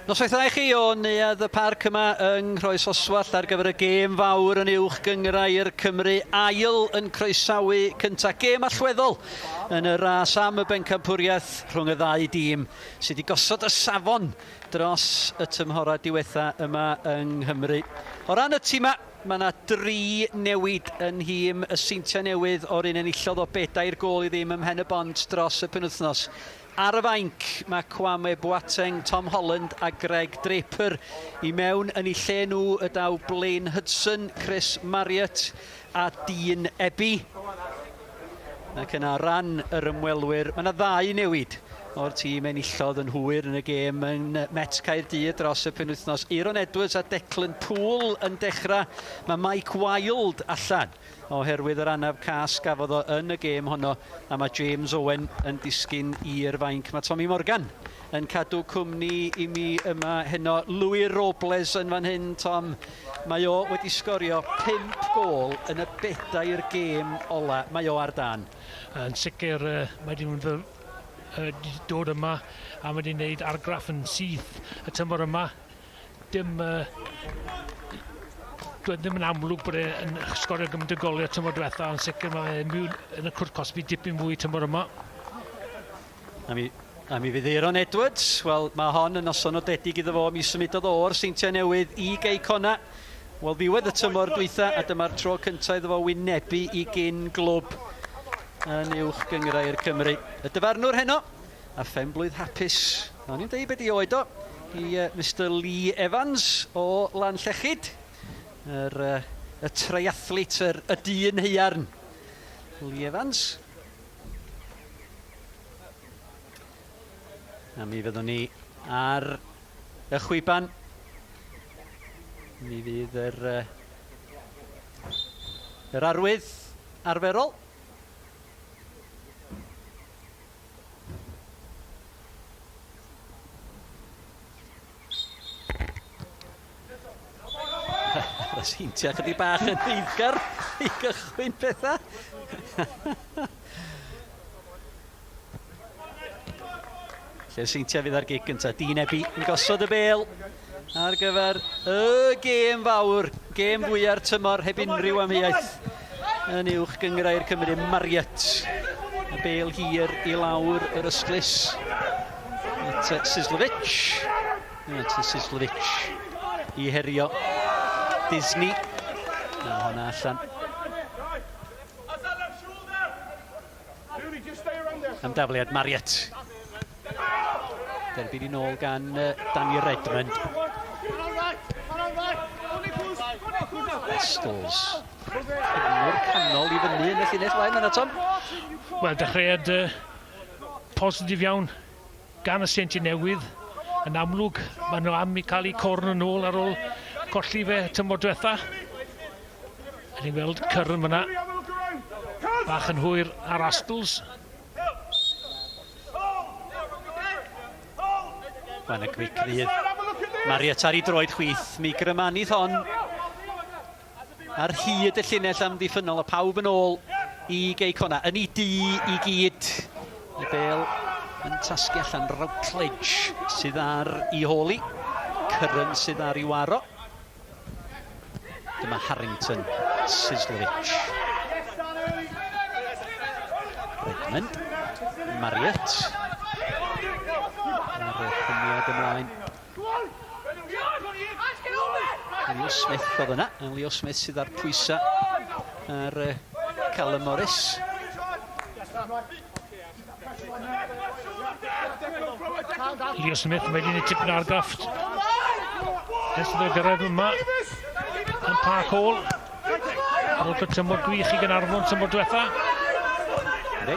Noswaith dda i chi o Neuadd y Parc yma yng Nghroesoswallt ar gyfer y gêm fawr yn uwch gynghrair Cymru. Ail yn croesawu cyntaf gêm allweddol yn y ras am y bencampwriaeth rhwng y ddau dîm sydd wedi gosod y safon dros y tymhorau diwetha yma yng Nghymru. O ran y tîmau, mae yna dri newid yn nhîm y Seintiau Newydd o'r un enillodd o bedair gôl i ddim ym Mhen-y-bont dros y penwythnos. Ar y fainc, mae Kwame Boateng, Tom Holland a Greg Draper. I mewn yn eu lle nhw y daw Blaine Hudson, Chris Marriott a Dean Ebby. Ac yna ran yr ymwelwyr, mae yna ddau newid o'r tîm enillodd yn hwyr yn y gêm yn Met Caerdydd dros y penwythnos. Aaron Edwards a Declan Poole yn dechrau. Mae Mike Wilde allan oherwydd yr anaf cas gafodd o yn y gêm honno a mae James Owen yn disgyn i'r fainc. Mae Tommy Morgan yn cadw cwmni i mi yma heno. Louis Robles yn fan hyn, Tom. Mae o wedi sgorio 5 gôl yn y bedair gêm ola. Mae o ar dân. Yn sicr, mae wedi mynd dod yma a mae wedi gwneud argraff yn syth y tymor yma. Dim, uh, dwi ddim yn amlwg bod e'n sgorio gymaint o goliau tymor diwetha, ond sicr mae e mewn yn y cwrt cosbi dipyn fwy tymor yma. A mi, a mi fydd Aaron Edwards, wel mae hon yn noson nodedig iddo fo, mi symudodd o o'r Seintiau Newydd i Gei Conna. Wel, ddiwedd y tymor dwytha, a dyma'r tro cyntaf iddo fo wynebu i gyn glwb yn uwch gynghrair Cymru. Y dyfarnwr heno, A phenblwydd hapus, o'n i'n deud be di oed o, i uh, Mister Lee Evans o Lanllechid, yr, uh, y triathlete, yr, y dyn haearn. Lee Evans. A mi fyddwn ni ar y chwiban. Mi fydd yr, uh, yr arwydd arferol. Y seintiau chydig bach yn eiddgar i gychwyn pethau. Lle'r seintiau fydd ar gig gyntaf. Dean Ebby yn gosod y bel ar gyfer y gêm fawr, gêm fwya'r tymor heb unrhyw amheuaeth yn uwch gynghrair Cymru, Marriott. Y bel hir i lawr yr ystlys at Sislovic. At Sislovic i herio Disney. Na honna allan. Am dafliad Marriott. Derbyn i nôl gan Danny Redmond. Estols. Cefnwr canol i fyny yn y llinell flaen yna, Tom. Wel, dechreuad uh, positif iawn gan y Seintiau Newydd. Yn amlwg, maen nhw am i cael eu corn yn ôl ar ôl colli fe tymor diwetha. A ni'n gweld Curran fyna. Bach yn hwyr ar Astles. Mae'n y gwic rydd. Marriott ar ei droed chwith. Mi grymanith hon ar hyd y llinell amddiffynnol a pawb yn ôl i Gei Cona. Yn ei du i gyd. Y bel yn tasgu allan Routledge sydd ar ei hôl i. Curran sydd ar ei waro. Dyma Harrington, Sislovic. Redmond, Marriott. Mae'r rhwymiad ymlaen. Leo Smith oedd yna. Leo Smith sydd ar pwysau ar Callum Morris. Leo Smith mae wedi gwneud tipyn o argraff ers iddo gyrraedd yma yn Park Hall. Ar ôl tymor gwych i Gaernarfon tymor diwetha. Yndi.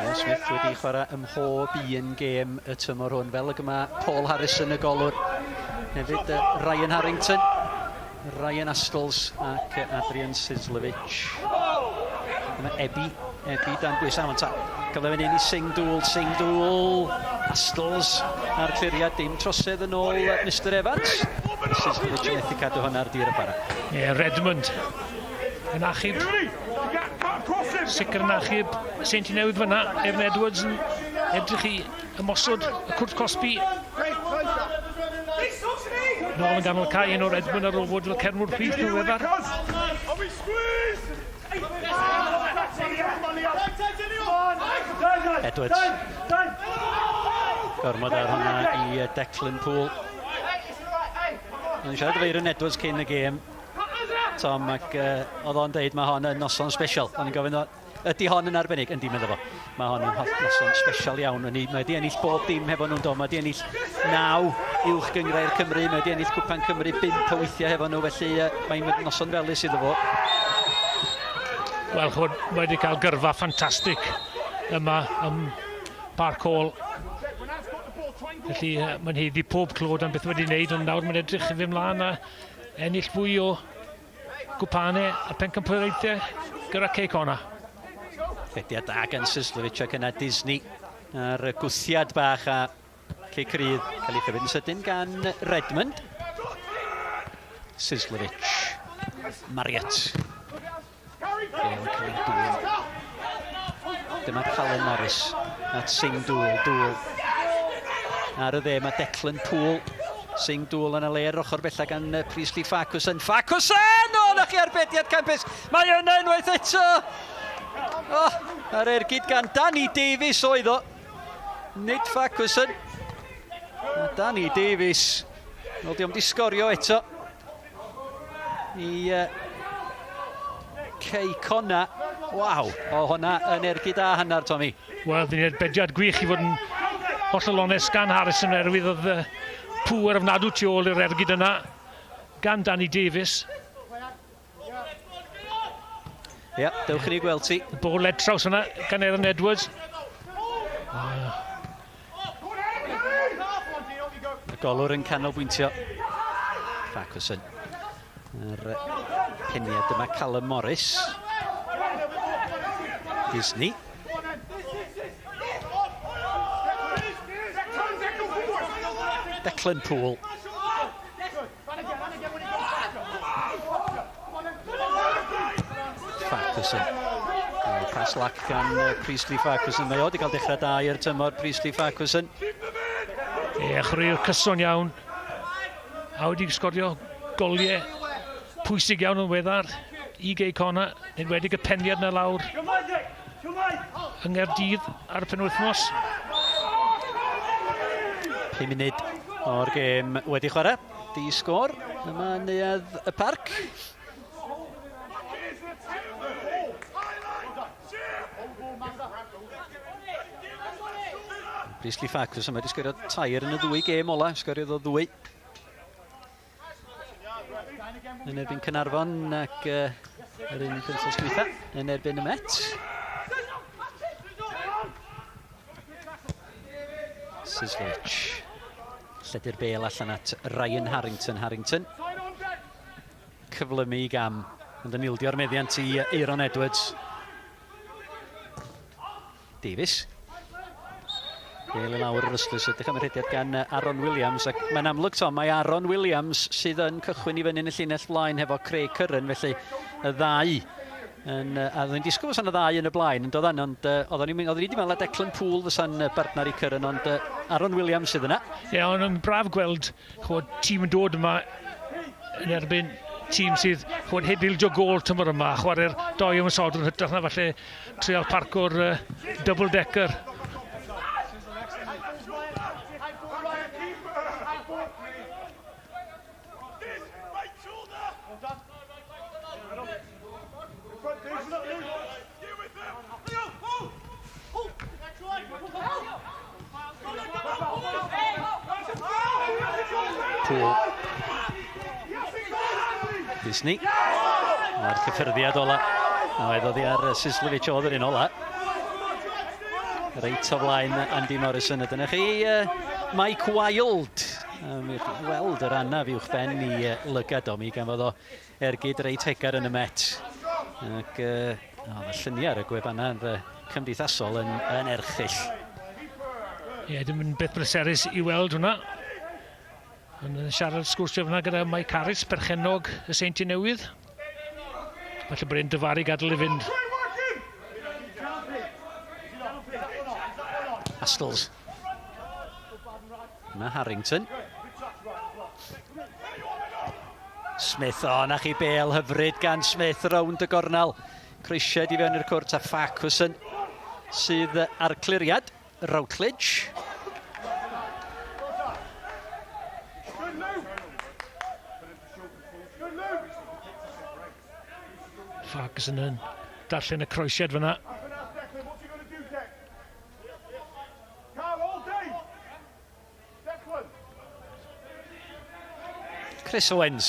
Leo Smith wedi chwarae ym mhob un gêm y tymor hwn, fel y gyma Paul Harrison y golwr. Hefyd Ryan Harrington. Ryan Astles ac Adrian Sislovic. Dyma Ebi, Ebi dan bwysau. Ond ta, cyfle fan hyn i Singh Dŵl, Singh Dŵl, Astles a'r cliriad, dim trosedd yn ôl Mr Evans. Sislovic yn methu cadw hwnna ar dir y chwarae. Ie, yeah, Redmond yn achub. Sicr yn achub Seinti Newydd fyna. Evan Edwards yn edrych i ymosod y cwrt cosbi. Nôl yn ganol cae un o'r Edmund ar ôl fod fel cefnwr chwith yn ddiweddar. Edwards. Gormod ar hwnna i Declan Poole. O'n siarad efo Aaron Edwards cyn y gêm, Tom, ac oedd o'n deud mae hon yn noson special. O'n i'n gofyn, ydy hon yn arbennig? Yndi, meddwl fo. Mae hon yn noson special iawn. O'n i, mae wedi ennill bob dim hefo nhw'n do. Mae wedi ennill naw uwch gynghrair Cymru. Mae wedi ennill Cwpan Cymru bump o weithiau hefo nhw, felly mae'n noson felys iddo fo. Wel, chwbod, mae wedi cael gyrfa ffantastig yma ym Park Hall. Felly mae'n haeddu pob clod am beth wedi wneud, ond nawr mae'n edrych i fy mlaen a ennill fwy o gwpanau a pencampwriaethau gyda Cei Connah. Rhediad da gan Sislovic ac yna Disney ar y gwthiad bach a cic rydd cael ei chyfyd yn sydyn gan Redmond. Sislovic. Marriott. Bale yn cael ei dwyl. Dyma Callum Morris at Singh Dŵl. Dŵl. Ar y dde mae Declan Poole. Singh Dŵl yn y le ar ochr bella gan Priestley Farquharson. Farquharson! O, na chi arbediad campus! Mae yna unwaith eto! Oh, ar ergyd gan Danny Davies oedd o. Nid Farquharson. A Danny Davies. Wel, diolch di sgorio eto. I Cei Connah. Waw, o hwnna yn ergyd a hanner, Tommy. Wel, dyn ni'n arbediad gwych i fod yn hollol onest gan Harrison oherwydd oedd pŵer ofnadw tu ôl i'r ergyd yna gan Danny Davies. Ie, yeah, dewch i ni gweld ti. Y bol led traws yna gan Aaron Edwards. Y golwr yn canolbwyntio. Farquharson. Yr peniad yma Callum Morris. Disney. Declan Poole. Farquharson. Pas lac gan Priestley Farquharson. Mae o wedi cael dechrau da i'r tymor, Priestley Farquharson. Ie, chwaraewr cyson iawn. A wedi sgorio goliau pwysig iawn yn weddar i Gei Connah, yn enwedig y peniad na lawr yng Nghaerdydd ar y penwythnos. 5 munud o'r gêm wedi chwarae. Di sgôr yma yn Neuadd y Parc. Priestley Farquharson wedi sgorio tair yn y ddwy gêm ola, sgoriodd o ddwy. Yn erbyn Caernarfon ac yr un penwythnos dwytha yn erbyn y Met. Sislovic. Lledu'r bel allan at Ryan Harrington. Harrington cyflymu i gam, ond yn ildio'r meddiant i Aaron Edwards. Davies. Bel i lawr yr ystlys, edrych am y rhediad gan Aaron Williams, ac mae'n amlwg, Tom, mae Aaron Williams sydd yn cychwyn i fyny yn y llinell flaen hefo Craig Curran, felly y ddau yn, a oedden ni'n disgwyl fysa'n y ddau yn y blaen, yn doedden, ond oedden ni'n oedden ni wedi meddwl na Declan Poole fysa'n bartner i Curran, ond Aaron Williams sydd yna. Ie, yeah, ond yn braf gweld chwod, tîm yn dod yma yn erbyn tîm sydd chwod, heb ildio gôl tymor yma, chwarae'r doi ymosodwr yn hytrach na falle trial parco'r double decker. Poole. Disney. Mae'r cyffyrddiad ola. Oedd oddi ar Sislovic oedd yr un ola. Reit o flaen Andy Morrison. A dyna chi Mike Wilde. Mi weld yr anaf uwch ben i lygad o mi gan fod o ergyd reit hegar yn y met. Ac oh, y lluniau ar y gwefannau cymdeithasol yn, yn erchyll. Ie, yeah, dim yn beth bleserus i weld hwnna. Yn siarad sgwrsio fyna gyda Mike Harris, perchennog y Seintiau Newydd. Falle bod e'n dyfaru gadael i fynd. Astles. Mae Harrington. Smith, o, na chi bel hyfryd gan Smith rownd y gornel. Croesiad i fewn i'r cwrt a Farquharson sydd ar cliriad. Routledge. Farquharson yn darllen y croesiad fyna. Chris Owens.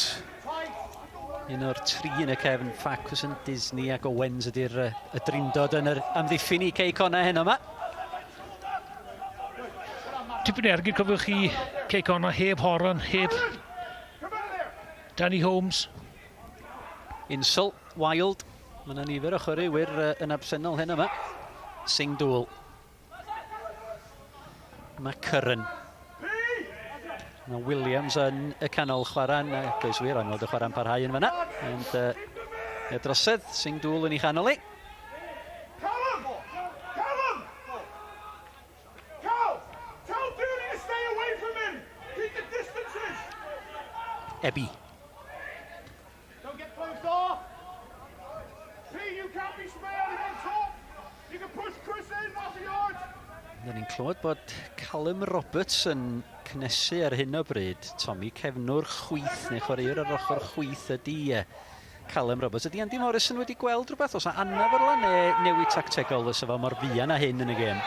Un o'r tri yn y cefn, Farquharson, Disney ac Owens ydy'r y drindod yn yr amddiffyn i Cei Connah heno yma. Tipyn o ergyd, cofiwch chi, Cei Connah heb Horan, heb Danny Holmes. Insel, Wild, mae yna nifer o chwaraewyr yn absennol heno yma. Singh Dŵl. Mae Curran. Mae Williams yn y canol chwarae. Na, does wir, ond y chwarae'n parhau yn fanna. Ond y drosedd, Singh Dŵl yn ei chanol i. Ebi. Don't get closed off. P, you can't be smeared on top. You can push Chris in half a yard. Dyn ni'n clywed bod Callum Roberts yn cnesu ar hyn o bryd. Tommy, cefnwr chwith neu chwaraewr ar ochr chwith ydy Callum Roberts. Ydy Andy Morrison wedi gweld rhywbeth? Oes anaf o'r lan neu newid tactegol fysa fo mor fuan â hyn yn y gêm?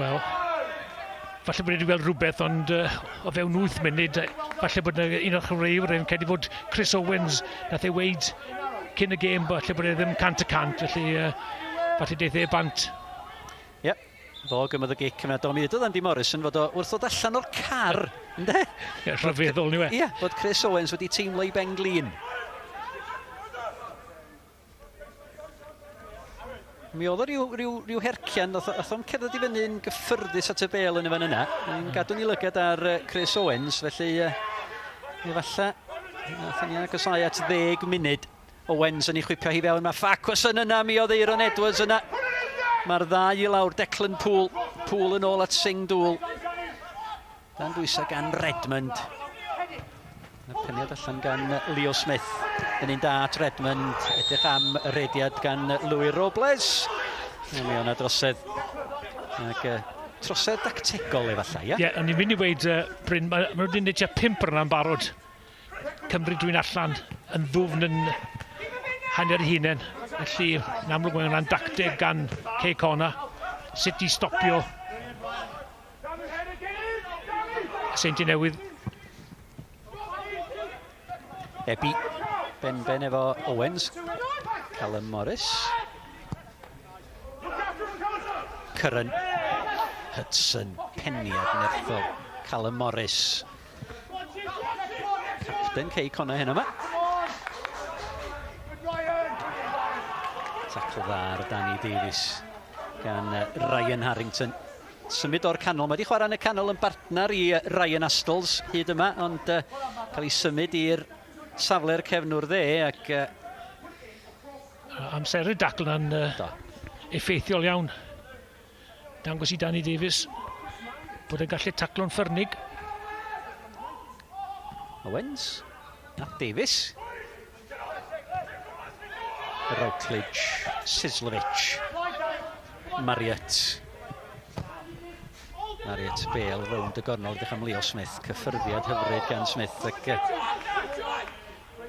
Wel, falle bod wedi gweld rhywbeth, ond o fewn 8 munud, falle bod yna un o'r chwaraewyr yn credu bod Chris Owens, nath ei weid cyn y gêm, falle bod e ddim 100%, felly falle deith e bant. Ie, yep. Fo gymryd y gic yma, Dom. Mi ddudodd Andy Morrison fod o wrth ddod allan o'r car, ynde? Ie, rhyfeddol, ni we. Ie, bod Chris Owens wedi teimlo ei ben glin. Mi oedd o rhyw, rhyw, rhyw hercian, oedd o'n cerdded i fyny'n gyffyrddus at y bel yn y fan yna. Yn gadw ni lygad ar Chris Owens, felly efallai nath ni agosau at ddeg munud. Owens yn ei chwipio hi fewn, mae Farquharson yna, mi oedd Aaron Edwards yna. Mae'r ddau i lawr, Declan Poole, Poole yn ôl at Singh Dŵl. Dan bwysau gan Redmond. Y peniad allan gan Leo Smith. Yn un da at Redmond. Edrych am y rediad gan Louis Robles. A mi o'na drosedd. Ac uh, trosedd dactegol efallai, ie? Ie, yeah, o'n i'n mynd i weid, Bryn, mae ma nhw wedi gwneud tua pump yna'n barod. Cymru dwi'n allan yn ddwfn yn hanner eu hunain. Felly, yn amlwg mae hwnna'n dacteg gan Cei Connah. Sut i stopio Seintiau Newydd. Ebi, ben-ben efo Owens. Callum Morris. Curran. Hudson, peniad nerthol. Callum Morris. Capten Cei Connah heno yma. Tacl dda ar Danny Davies gan Ryan Harrington. Symud o'r canol. Mae wedi chwarae yn y canol yn bartner i Ryan Astles hyd yma, ond uh, cael ei symud i'r safle'r cefnwr dde ac... Uh, Amseru dacl na'n uh, effeithiol iawn. Dangos i Danny Davies bod e'n gallu taclo'n ffyrnig. Owens. A Davies. Routledge, Sislovic, Marriott. Marriott Bale rownd y gornel, edrych am Leo Smith, cyffyrddiad hyfryd gan Smith ac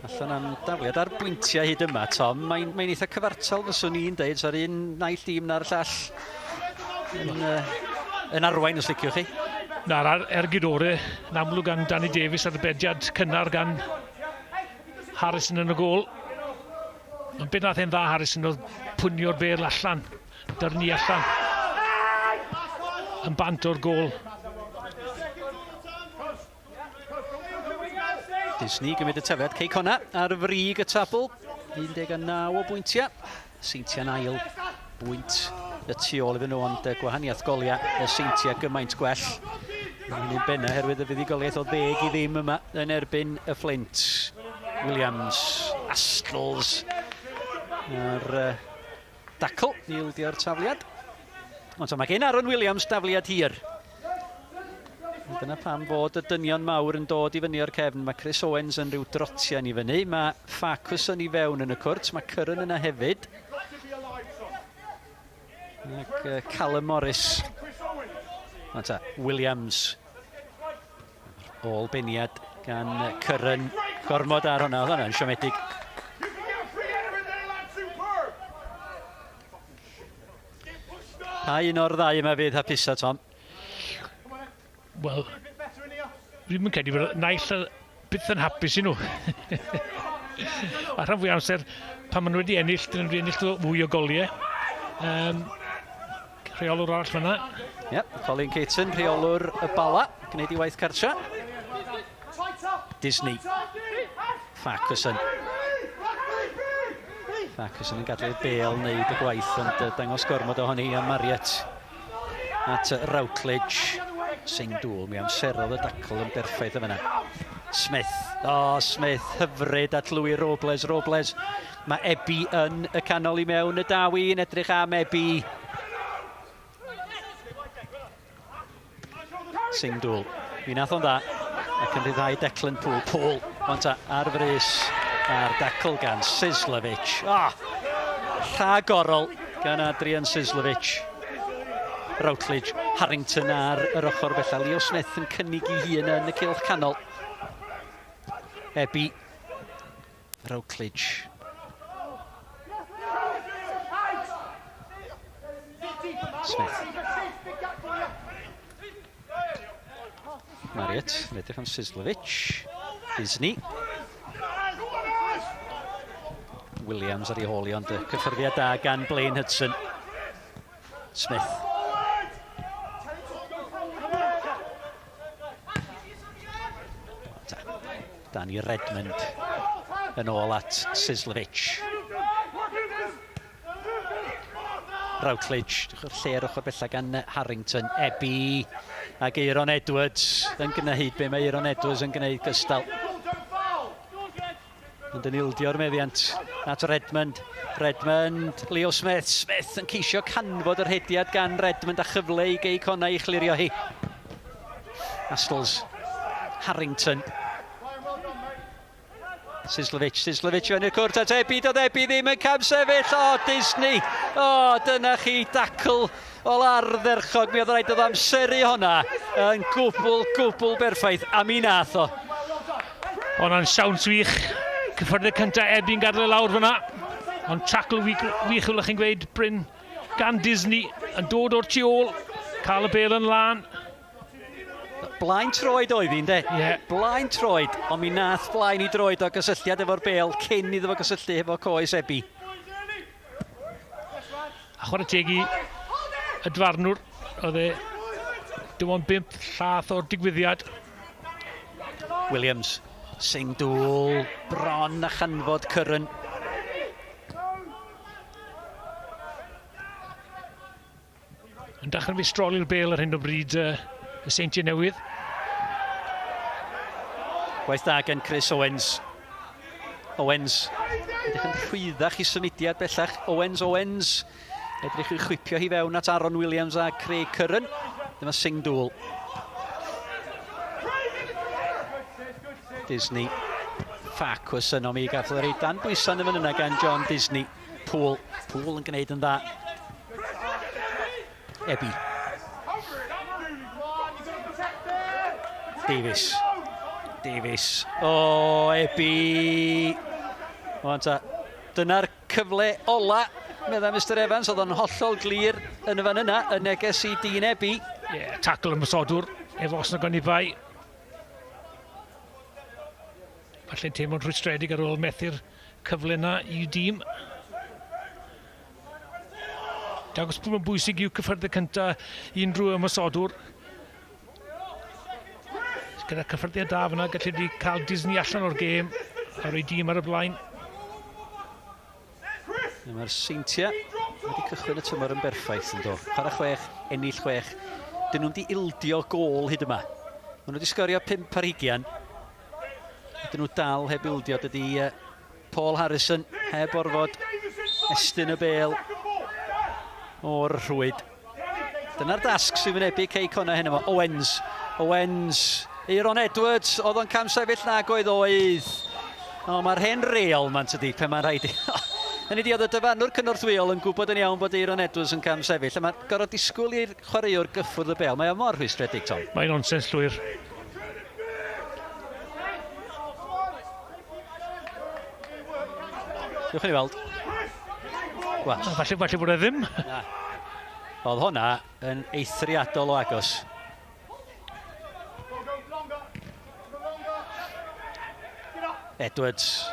allan am dafliad ar bwyntiau hyd yma, Tom. Mae'n mae eitha cyfartal fyswn i'n deud, so'r un naill dîm na'r llall yn, yn arwain os liciwch chi. Na'r ergyd ore, yn amlwg gan Danny Davies ar y bediad cynnar gan Harrison yn y gôl. Ond beth nath e'n dda Harrison oedd pwnio'r bêl allan, dyrnu allan. Yn bant o'r gôl. Disney gymryd y tafliad. Cei Connah ar frig y tabl. 19 o bwyntiau. Seintiau'n ail bwynt y tu ôl iddyn nhw, ond gwahaniaeth goliau y Seintiau gymaint gwell. Mae hynny'n benna oherwydd y fuddugoliaeth o ddeg i ddim yma yn erbyn y Fflint. Williams, Astles, a'r uh, dacl i ildio'r tafliad. Ond mae gen Aaron Williams dafliad hir. Dyna pam fod y dynion mawr yn dod i fyny o'r cefn. Mae Chris Owens yn rhyw drotian i fyny. Mae Farquharson i fewn yn y cwrt. Mae Curran yna hefyd. Ac Callum Morris. Ta, Williams. Ôl beniad gan Curran. Gormod ar hwnna, oedd hwnna'n siomedig. Pa un o'r ddau yma fydd hapusa, Tom? Wel, dwi'n yn credu bod naill byth yn hapus i nhw. a rhan fwy amser, pan maen nhw wedi ennill, dyn nhw wedi ennill fwy o goliau. Um, rheolwr arall fyna. Yep, Colin Caton, rheolwr y Bala, gwneud i waith cartra. Disney. Farquharson. Farquharson yn gadael i'r bel wneud y gwaith, ond dangos gormod ohoni a Marriott at Routledge. Singh Dŵl, mi amserodd y dacl yn berffaith yn fyna. Smith, o oh, Smith, hyfryd at Louis Robles, Robles. Mae Ebi yn y canol i mewn y daw i'n edrych am Ebi. Singh Dŵl, mi nath o'n dda, ac yn rhyddhau Declan Poole. Poole, ond ta, ar frys, a'r dacl gan Sislovic. Ah, rhagorol gan Adrian Sislovic. Routledge, Harrington ar yr ochr bella. Leo Smith yn cynnig i hun yn y cylch canol. Ebi Routledge. Smith. Marriott yn edrych am Sislovic. Disney. Williams ar ei hôl i ond y cyffyrddiad da gan Blaine Hudson. Smith. Danny Redmond yn ôl at Sislovic. Routledge, lle ar ochr bella gan Harrington, Ebi ac Aaron Edwards yn gwneud be mae Aaron Edwards yn gwneud gystal. Ond yn ildio'r meddiant at Redmond. Redmond, Leo Smith. Smith yn ceisio canfod yr hediad gan Redmond a chyfle i Gei Connah i chlirio hi. Astles, Harrington. Sislovic, Sislovic fewn i'r cwrt at Ebi, doedd Ebi ddim yn camsefyll, o Disney, o dyna chi dacl ol ardderchog, mi oedd rhaid iddo amseru honna yn gwbl, gwbl berffaith, a mi nath o. Hwnna'n siawns wych, cyffyrddiad cyntaf Ebi'n gadael e lawr fyna, ond tackle wych, wych fel chi'n gweud, Bryn, gan Disney, yn dod o'r tu ôl, cael y bel yn lân. Blaen troed oedd hi'n de? Yeah. Blaen troed, ond mi nath blaen i droed o gysylltiad efo'r bel cyn iddo fo gysylltu hefo coes Ebi. A chwarae teg i y dfarnwr, oedd e dim ond bump llath o'r digwyddiad. Williams, Singh Dŵl, bron a chanfod Curran. Yn dechrau meistroli'r bel ar hyn o bryd y Seintiau Newydd. Gwaith da gen Chris Owens. Owens, edrych yn rhwyddach i symudiad bellach. Owens, Owens, edrych i chwipio hi fewn at Aaron Williams a Craig Curran. Dyma Singh Dŵl. Disney. Farquharson, ond mi gafodd ei dan bwysau yn y fan yna gan John Disney. Poole. Poole yn gwneud yn dda. Ebi. Davies. Davies. O, oh, Ebi. Wan ta. Dyna'r cyfle ola, meddai Mr Evans. Oedd o'n hollol glir yn y fan yna, y neges i Dean Ebi. Ie, yeah, tacl ymosodwr, efo os na gwn i bai. Falle'n teimlo'n rhwystredig ar ôl methu'r cyfle yna i'w dîm. Dangos pwy mae'n bwysig i'w cyffyrddau cyntaf i unrhyw ymosodwr. Gyda cyffyrddiad da fyna, gallu di cael Disney allan o'r gêm a rhoi dîm ar y blaen. Mae'r Seintiau wedi cychwyn y tymor yn berffaith yn do. Chwarae chwech, ennill chwech. Dyn nhw'n di ildio gôl hyd yma. Maen nhw wedi sgorio 5 ar hugian. Dyn nhw dal heb ildio. Dydy Paul Harrison heb orfod estyn y bêl o'r rhwyd. Dyna'r dasg sy'n wynebu Cei Connah heno. Owens. Owens, Aaron Edwards, oedd o'n camsefyll nag oedd oedd. O, mae'r hen reol ma'n tydi, pe mae'n rhaid i... Hynny di, oedd y dyfarnwr cynorthwyol yn gwybod yn iawn bod Aaron Edwards yn camsefyll, a mae'n gorfod disgwyl i'r chwaraewr gyffwrdd y bêl. Mae o mor rhwystredig, Tom. Mae'n nonsens llwyr. Dewch i ni weld. Wel. Falle, falle bod e ddim. Na. Oedd hwnna yn eithriadol o agos. Edwards.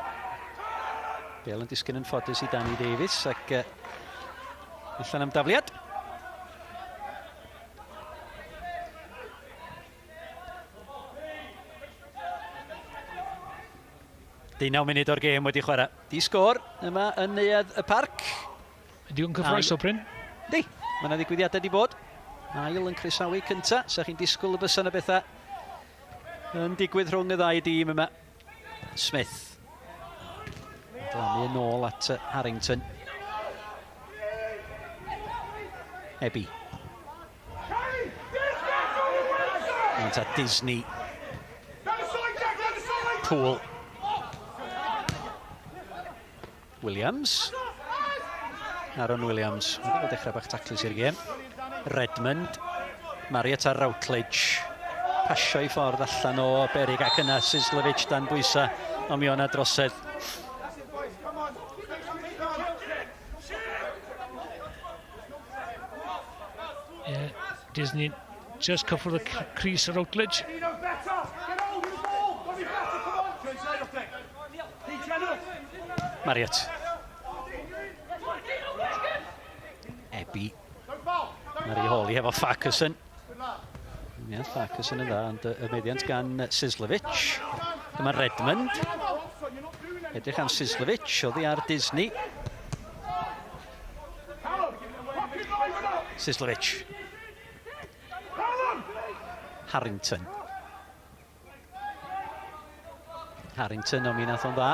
Bel yn disgyn yn ffodus i Danny Davies ac allan am dafliad. Deunaw munud o'r gêm wedi chwarae. Di sgôr yma yn Neuadd y Parc. Digon cyffroes o Bryn. Di, mae yna ddigwyddiadau di bod. Ail yn croesawu cynta. Sa chi'n disgwyl y bysa yna bethau yn digwydd rhwng y ddau dîm yma. Smith. Glannu yn ôl at Harrington. Ebi. Ond at Disney. Poole. Williams. Aaron Williams. Mae'n dechrau bach taclus i'r gêm. Redmond. Marriott a Routledge. Pasio i ffordd allan o berig ac yna Sislovic dan bwysa o mi o'na drosedd. Yeah, Disney just cyffwrdd y Cris Routledge. Marriott. Ebi. Mary Hawley efo Farquharson. Ie, Farquharson yn dda, ond y meddiant gan Sislovic. Dyma Redmond. Edrych am Sislovic, oddi ar Disney. Sislovic. Harrington. Harrington, o mi nath o'n dda.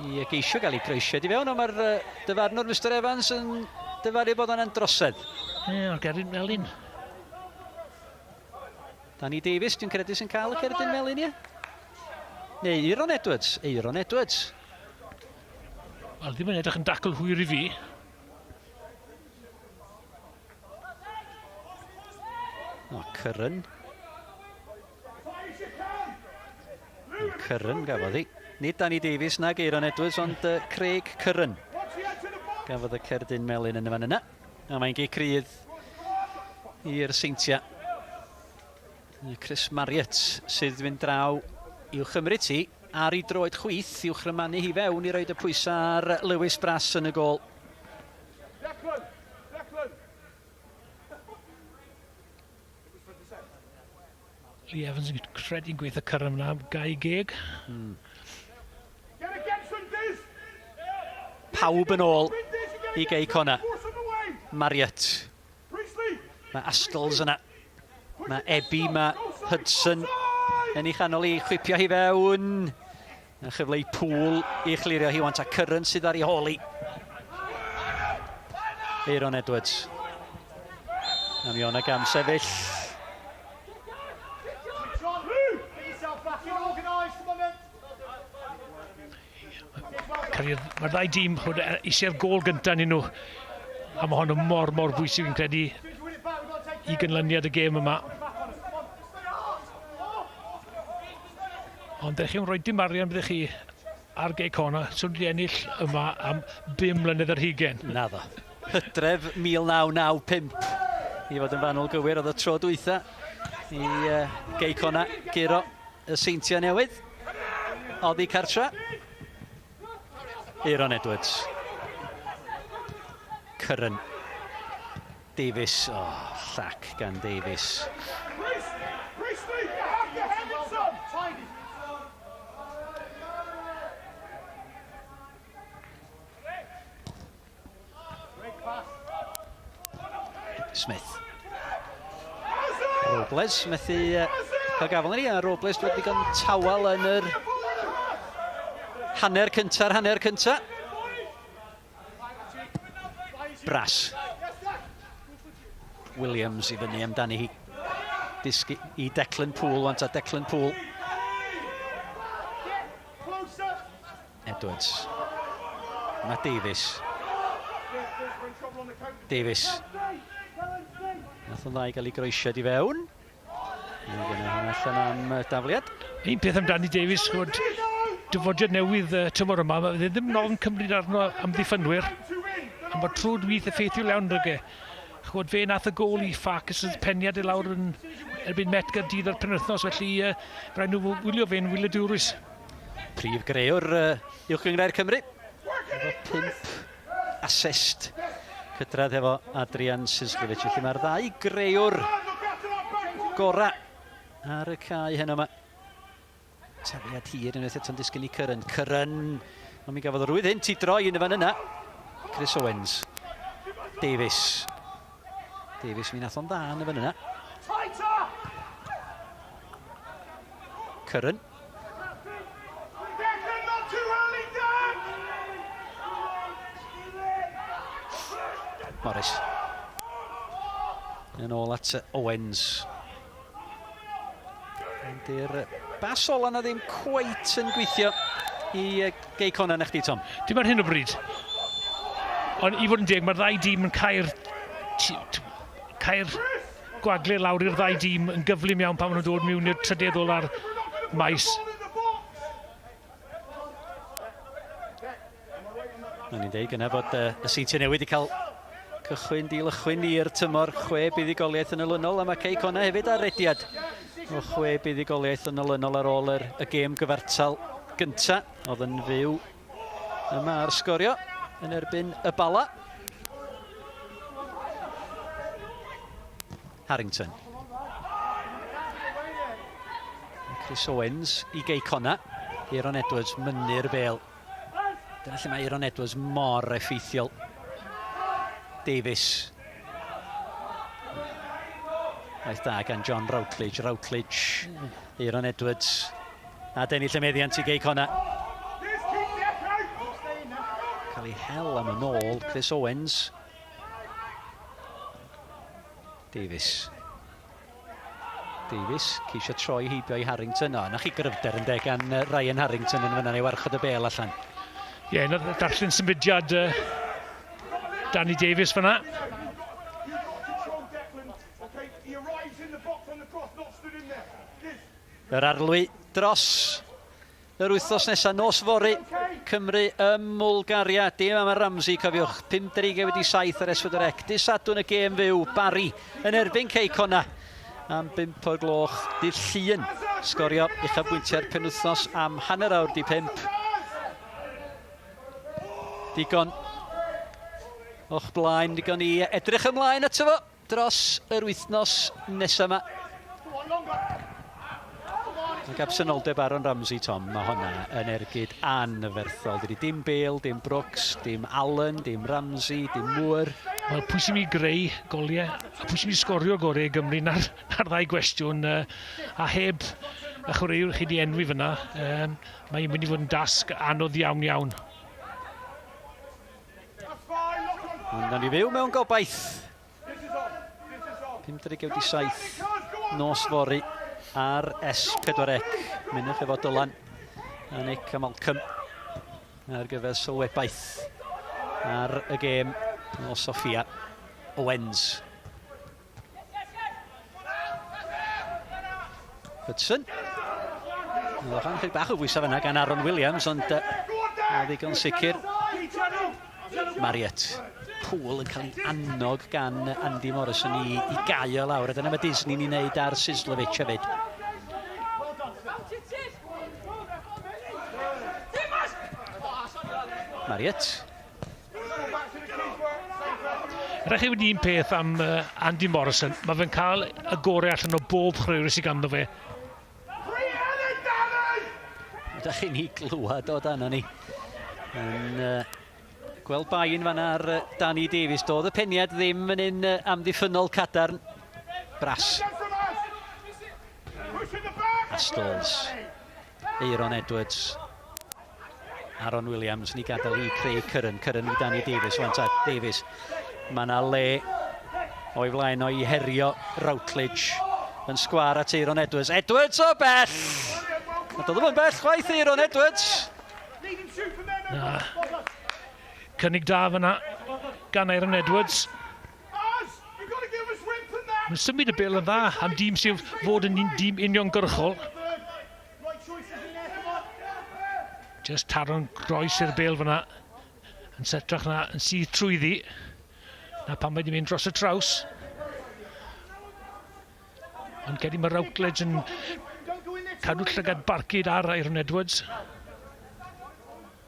I geisio gael ei croesiad i fewn, ond mae'r dyfarnwr Mr Evans yn dyfaru bod o'n drosedd. Ie, o'r Gerin Melyn. Danny Davies, dwi'n credu sy'n cael y cerdyn melyn, ie? Neu Euron Edwards, Euron Edwards. Wel, ddim yn edrych yn dacl hwyr i fi. O, Curran. Curran gafodd hi. Nid Danny Davies nag Euron Edwards, ond Craig Curran gafodd y cerdyn melyn yn y fan yna. A mae'n gic rydd i'r Seintiau. Chris Marriott sydd fynd draw i'w chymryd ti ar ei droed chwith i'w chrymanu hi fewn i roed y pwysau ar Lewis Brass yn y gôl. Declan! Declan! Lee Evans yn credu'n gweithio Curran yna am gau geg. Get against them, Diz! Pawb yn ôl Diz, you get i Gei Connah. Force them away! Marriott. Priestley! Mae Astles yna. Mae Ebi, mae Hudson yn ei chanol i chwipio hi fewn. A chyfle i Poole i chlirio hi wan ta Curran sydd ar ei hôl hi. Aaron Edwards. A mi o'na gam sefyll. Lou! Get yourself back in, organised, come on then! Mae'r ddau dîm eisiau'r gôl gyntaf yn nhw. A mae hon yn mor, mor bwysig yn credu i gynlyniad y gêm yma. Ond ydych chi'n rhoi dim arian byddech chi ar Gei Connah, swn wedi ennill yma am 5 mlynedd ar hugain. Naddo. Hydref 1995 i fod yn fanwl gywir oedd y tro dwytha i Gei Connah guro y Seintiau Newydd. Oddi cartra. Aaron Edwards. Curran. Davies. Oh, llac gan Davies. Priestley, you have to head it, son! Tidy. Great pass. Smith. Robles methu cael gafel yn ni, a Robles wedi digon tawel yn yr hanner cynta'r hanner cynta. Brass. Williams i fyny amdani hi. Disgu i Declan Poole, wan ta Declan Poole. Edwards. Mae Davies. Davies. Nath o'n dda i gael ei groesiad i fewn. Mae gen i allan am dafliad. Un peth amdani Davies, chwbod, dyfodiad newydd uh, tymor yma, mae ddim yn ofn cymryd arno amddiffynwyr, a mae trwyd wyth effeithiol iawn rhag e. Chwbod, fe nath y gôl i Farkas y peniad i lawr yn erbyn Met Gaerdydd ar penwythnos, felly uh, rhaid nhw wylio fe'n wylio dwrwys. Prif greuwr uh, Uwch Gynghrair Cymru. Efo pump assist cydradd hefo Adrian Sislevich. Felly mae'r ddau greuwr gorau ar y cae heno yma. Tafliad hir unwaith eto'n disgyn i Curran. Curran, ond mi gafodd o rwydd hyn, ti droi yn y fan yna. Chris Owens. Davies. Davies, mi nath o'n dda yn y fan yna. Curran. Morris. Yn ôl at Owens. Ond i'r bas ola na ddim cweit yn gweithio i Gei Connah na chdi, Tom. Dim ar hyn o bryd. Ond i fod yn deg, mae'r ddau dîm yn cael cael gwagle lawr i'r ddau dîm yn gyflym iawn pan maen nhw'n dod mewn i'r trydydd ola'r maes. O'n i'n deud gyna fod uh, y Seintiau Newydd wedi cael cychwyn dilychwyn i'r tymor chwe buddugoliaeth yn olynol a mae Cei Connah hefyd ar rediad o chwe buddugoliaeth yn olynol ar ôl yr, y gêm gyfartal gynta oedd yn fyw yma ar sgorio yn erbyn y Bala. Harrington. Chris Owens i Gei Connah. Aaron Edwards mynnu'r bel. Dyna lle mae Aaron Edwards mor effeithiol. Davies. Waith da gan John Routledge. Routledge. Aaron Edwards. A dennill y meddiant i Gei Connah. Cael ei hel am y nôl, Chris Owens. Davies. Davies, ceisio troi heibio i Harrington. O, na chi gryfder yn gan Ryan Harrington yn fyna, neu warchod y bel allan. Ie, yeah, darllen symudiad uh, Danny Davies fyna. Yr arlwy dros yr wythnos nesaf, nos fory, Cymru ym Mwlgaria. Dim am y Ramsey, cofiwch, 7:57 ar S4C. Dydd Sadwrn y gêm fyw, Barry yn erbyn Cei Connah am 5 o'r gloch dydd Llun. Sgorio uchafbwyntiau'r penwythnos am 5:30. Digon o'ch blaen, digon i edrych ymlaen ato fo dros yr wythnos nesaf yma. Ac absenoldeb Aaron Ramsey, Tom, mae hwnna yn ergyd anferthol. Dydy dim Bale, dim Brooks, dim Allen, dim Ramsey, dim Moore. Wel, pwy sy'n mynd i greu goliau a pwy sy'n mynd i sgorio gorau i Gymru na'r, na'r ddau gwestiwn. A heb y chwaraewr chi wedi enwi fyna, um, mae'n mynd i fod yn dasg anodd iawn iawn. Ond nawn ni fyw mewn gobaith. 57 nos fory ar S4C. Mynwch efo Dylan a Nick a Malcolm ar gyfer sylwebaeth ar y gêm o Sofia Owens. Hudson. Oedd o'n chydig bach o bwysau fyna gan Aaron Williams, ond uh, ddigon sicr. Marriott. Poole yn cael ei annog gan Andy Morrison i, i gaio lawr. A dyna mae Disney'n ei wneud ar Sislovic hefyd. Marriott. Rhaid chi wedi un peth am uh, Andy Morrison. Mae fe'n cael y gorau allan o bob chwaraewr sydd ganddo fe. Ydych chi'n ei glywed o dan ni. Yn uh, gweld bain fan ar Danny Davies. Doedd y peniad ddim yn un uh, amddiffynnol cadarn. Bras. A Stalls. Aeron Edwards. Aaron Williams ni gadael i Craig Curran. Curran i Danny Davies. Wan ta, Davies. Mae yna le o'i flaen o i herio Routledge. Yn sgwar at Eiron Edwards. Edwards o bell! A doedd o'n bell chwaith Eiron Edwards. Na. Cynnig da fyna gan Eiron Edwards. Mae'n symud y bel yn dda am dîm sydd fod yn dîm uniongyrchol. Just taro'n groes i'r bel fyna. Yn setrach na yn syth trwyddi. Na pan mae wedi mynd dros y traws. Ond credu mae Routledge yn cadw llygad barcud ar Iron Edwards.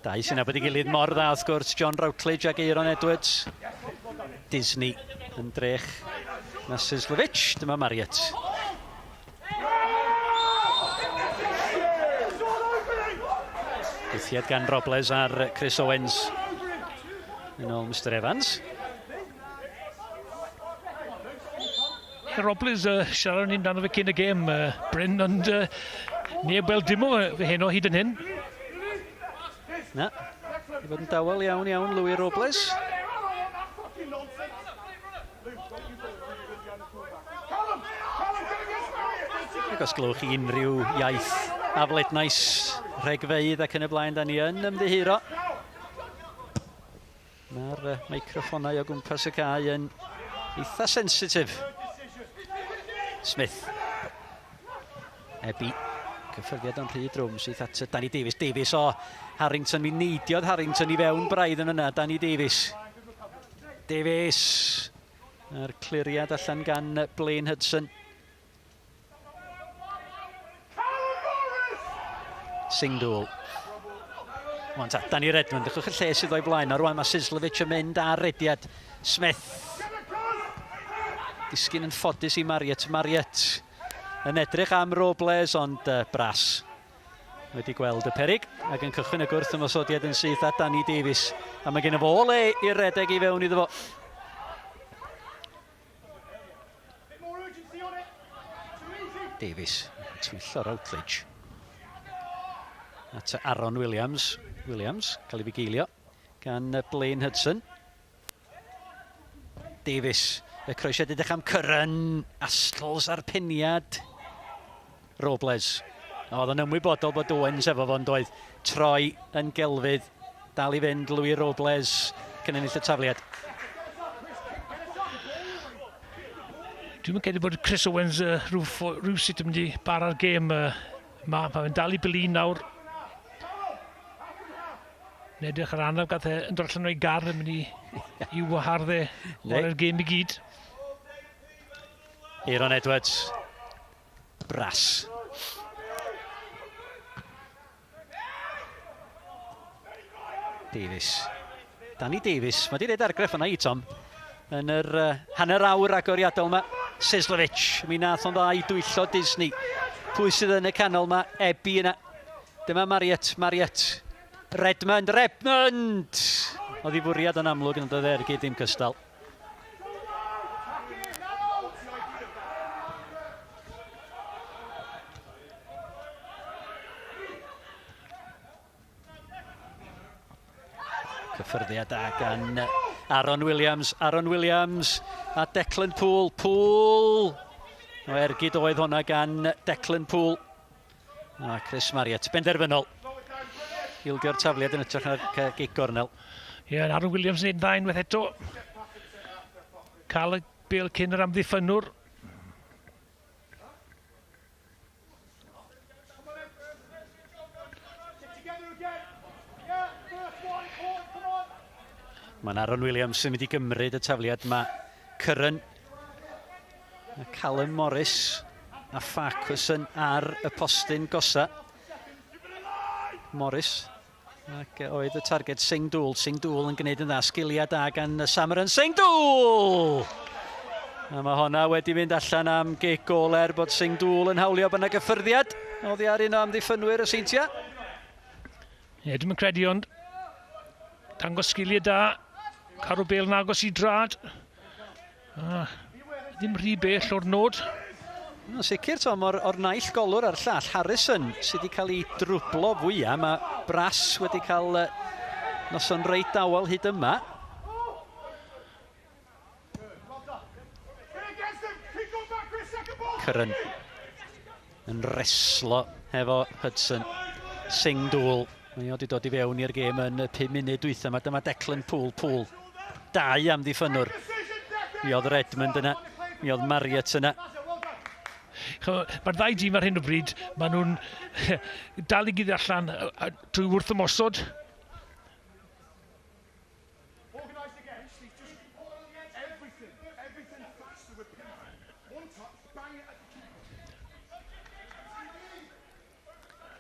Dau sy'n nabod ei gilydd mor dda wrth gwrs, John Routledge ac Aaron Edwards. Disney yn drech na Sislovic. Dyma Marriott. Gwthiad gan Robles ar Chris Owens. Yn ôl Mr Evans. Robles, siarad ni'n dan o fe cyn y gêm, Bryn, ond neb weld dim o fe heno hyd yn hyn. Na, i fod yn dawel iawn iawn, Louis Robles. Ac os glywch chi unrhyw iaith aflednais, rhegfeydd ac yn y blaen, da ni yn ymddiheuro. Mae'r meicroffonau o gwmpas y cae yn eitha sensitif. Smith. Ebi. Cyffyrddiad o'n rhy drwm syth at Danny Davies. Davies o Harrington. Mi neidiodd Harrington i fewn braidd yn yna. Danny Davies. Davies. A'r cliriad allan gan Blaine Hudson. Singdwl. Wan ta, Danny Redmond, dechrwch y lle sydd o'i blaen. A rwan mae Sislovic yn mynd ar rediad. Smith. Disgyn yn ffodus i Marriott. Marriott yn edrych am Robles, ond Brass wedi gweld y perig ac yn cychwyn y gwrth ymosodiad yn syth at Danny Davies. A mae gen y fo le i redeg i fewn iddo fo. Davies, twyllo Routledge. At Aaron Williams. Williams, cael ei fugeilio gan Blaine Hudson. Davies, y croesiad edrych am Curran, Astles a'r peniad. Robles. Oedd yn ymwybodol bod Owens efo fo'n doedd. Troi yn gelfydd. Dal i fynd Louis Robles cyn ennill y tafliad. Dwi'n credu bod Chris Owens rhyw, rhywsut yn mynd i bara'r gêm ma. Mae'n dal i bilin nawr. Yn edrych ar anaf gath e yn dod allan o'i gar yn mynd i, i wahardd e o'r gêm i gyd. Aaron Edwards. Brass. Davies. Danny Davies. Mae di wneud argraff yna i Tom. Yn yr hanner awr agoriadol yma. Sislovic. Mi nath o'n dda i dwyllo Disney. Pwy sydd yn y canol yma? Ebi yna. Dyma Marriott. Marriott. Redmond. Redmond! Oedd i fwriad yn amlwg yn dod ergyd ddim cystal. Cyffyrddiad da gan Aaron Williams. Aaron Williams a Declan Poole. Poole! O ergyd oedd hwnna gan Declan Poole. A Chris Marriott, benderfynol. Ildio'r tafliad yn ytrach na'r gig gornel. Ie, yeah, Aaron Williams yn dda unwaith eto. Cael y bel cyn yr amddiffynnwr. Mae'n Aaron Williams sy'n mynd i gymryd y tafliad. Mae Curran a Callum Morris a Farquharson ar y postyn gosa. Morris ac oedd y targed Singh Dŵl. Singh Dŵl yn gwneud yn dda. Sgiliau da gan Samaran. Singh Dŵl! A mae honna wedi mynd allan am gic gôl er bod Singh Dŵl yn hawlio bod yna gyffyrddiad oddi ar un o amddiffynwyr y Seintiau. Ie, dwi'm yn credu ond dangos sgiliau da. Carw bel yn agos i drad. Ah, ddim rhy bell o'r nod. Yn sicr, Tom, o'r, or naill golwr a'r llall, Harrison, sydd wedi cael ei drwblo fwyaf. Mae Brass wedi cael noson reit dawel hyd yma. Curran yn reslo hefo Hudson. Singh Dŵl. Mae o wedi dod i fewn i'r gêm yn y 5 munud dwytha yma. Dyma Declan Poole. Poole. Dau amddiffynnwr. Mi oedd Redmond yna. Mi oedd Marriott yna. Mae'r ddau dîm ar hyn o bryd, maen nhw'n dal i gyd allan trwy wrth ymosod.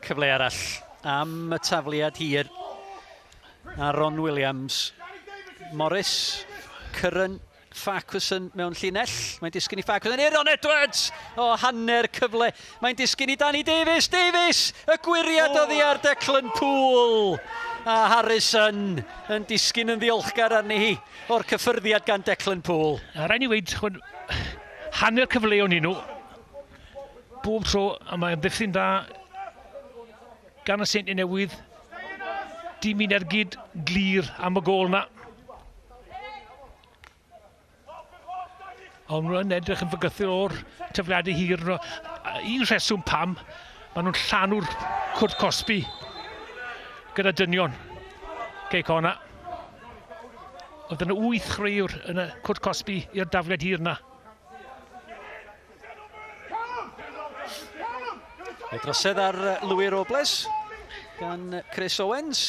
Cyfle arall am y tafliad hir. Aaron Williams. Morris. Curran. Farquharson mewn llinell. Mae'n disgyn i Farquharson. Aaron Edwards! O, hanner cyfle. Mae'n disgyn i Danny Davies. Davies! Y gwyriad oh. oddi ar Declan Poole. A Harrison yn disgyn yn ddiolchgar arni hi o'r cyffyrddiad gan Declan Poole. A rhaid ni weid, hanner cyfleon i nhw. Bob tro, a mae amddiffyn da gan y Seintiau Newydd. Dim un ergyd glir am y gôl na. Ond nhw'n edrych yn fygythiol o'r tyfliadau hir. Un rheswm pam, maen nhw'n llanw'r cwrt cosbi gyda dynion. Cei Cona. Oedd yna wyth chwaraewr yn y cwrt cosbi i'r dafliad hir na. Y drosedd ar Louis Robles gan Chris Owens.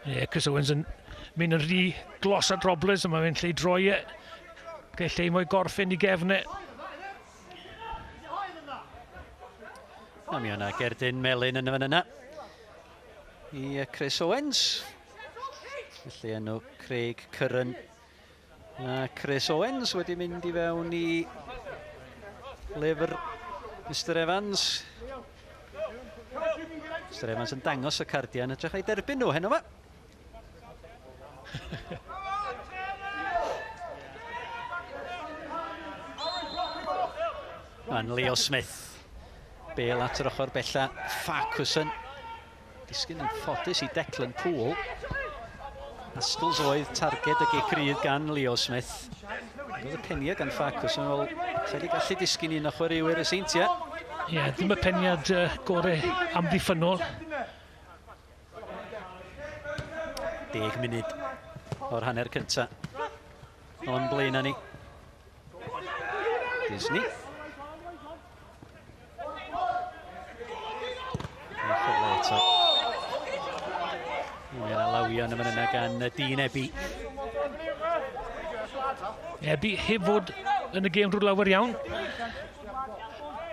Ie, yeah, Chris Owens yn mynd yn rhy glos at Robles, a mae'n lle i droi e. Lle lle mo'i gorffen i gefn e. A mi yna gerdyn melyn yn y fan yna i Chris Owens. Felly enw Craig Curran A Chris Owens wedi mynd i fewn i lyfr Mr Evans. Mr Evans yn dangos y cardiau yn hytrach na'i derbyn nhw heno yma. Mae'n Leo Smith. Bale at yr ochr bella. Farquharson. Disgyn yn ffodus i Declan Poole. Ascles oedd targed y gic rydd gan Leo Smith. Oedd y peniad gan Farquharson fel sa wedi gallu disgyn un o chwaraewyr y Seintiau. Ie, yeah, ddim y peniad gore amddiffynnol. 10 munud o'r hanner cynta. O'n blaen ni. Disney. A chyfle eto. Mae'n alawion yma yna gan Dean Ebi. Ebi heb fod yn y gêm drwy lawer iawn.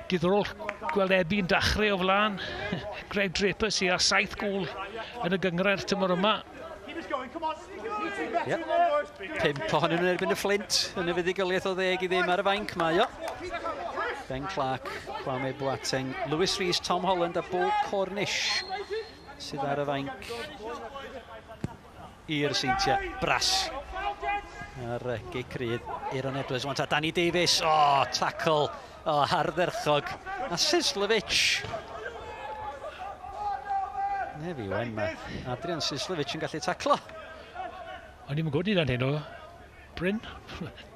Diddorol gweld Ebi yn dachrau o flaen Greg Draper sydd â 7 gôl yn y gynghrair tymor yma. Yep. Pump ohonyn nhw'n erbyn y Flint yn y fuddugoliaeth o 10-0 ar y fainc mae o. Ben Clark, Kwame Boateng, Lewis Rees, Tom Holland a Bo Cornish sydd ar y fainc i'r Seintiau. Bras ar gic rydd Aaron Edwards. Want a Danny Davies. O, oh, tackle. O, oh, ardderchog. A Sislovic. Ne fi wen, mae Adrian Sislovic yn gallu taclo. O'n i'n gwybod dan hyn o Bryn.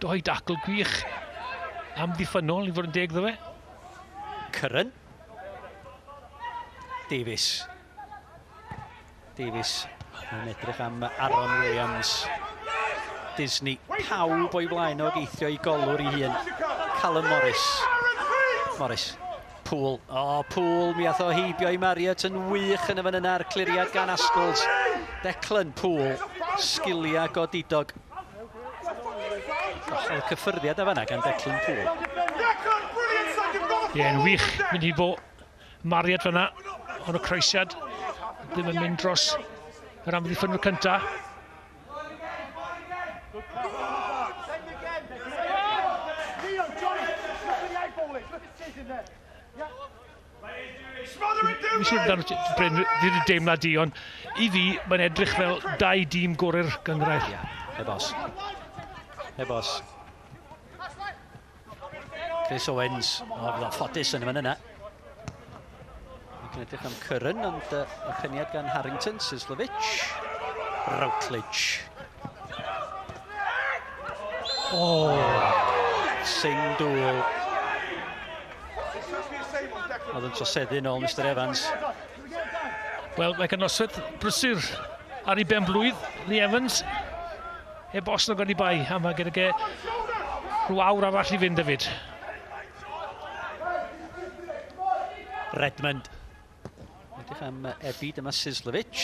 Doi dacl gwych. Amddiffynnol i fod yn deg ddo fe. Curran. Davies. Davies yn edrych am Aaron Williams. Disney. Pawb o'i flaen o geithio i golwr i hun. Callum Morris. Morris. Poole. O, oh, Poole, mi ath o heibio i Marriott yn wych yn y fan yna a'r cliriad gan Ascles. Declan Poole, sgiliau godidog. Oh, y cyffyrddiad y fanna gan Declan Poole. Ie, yeah, yn wych mynd i fo Marriott fanna, ond y croesiad ddim yn mynd dros yr amddiffynwr cynta. Mi'n siŵr amdano ti, Bryn, fi wedi deimlad di, ond i fi, mae'n edrych fel dau dîm gorau'r gynghrair. Ie, heb os. Heb os. Chris Owens, o, fydd o'n ffodus yn y fan yna. Mae'n edrych am Curran, ond y peniad gan Harrington, Sislovic, Routledge. Oh. Singh Dŵl. Oedd yn troseddu nôl Mr Evans. Wel, mae gan noswaith brysur ar ei ben blwydd, Lee Evans. Heb os na gan i bai, a mae gyda ge rhyw awr arall i fynd hefyd. Redmond. Edrych am Ebi, dyma Sislovic.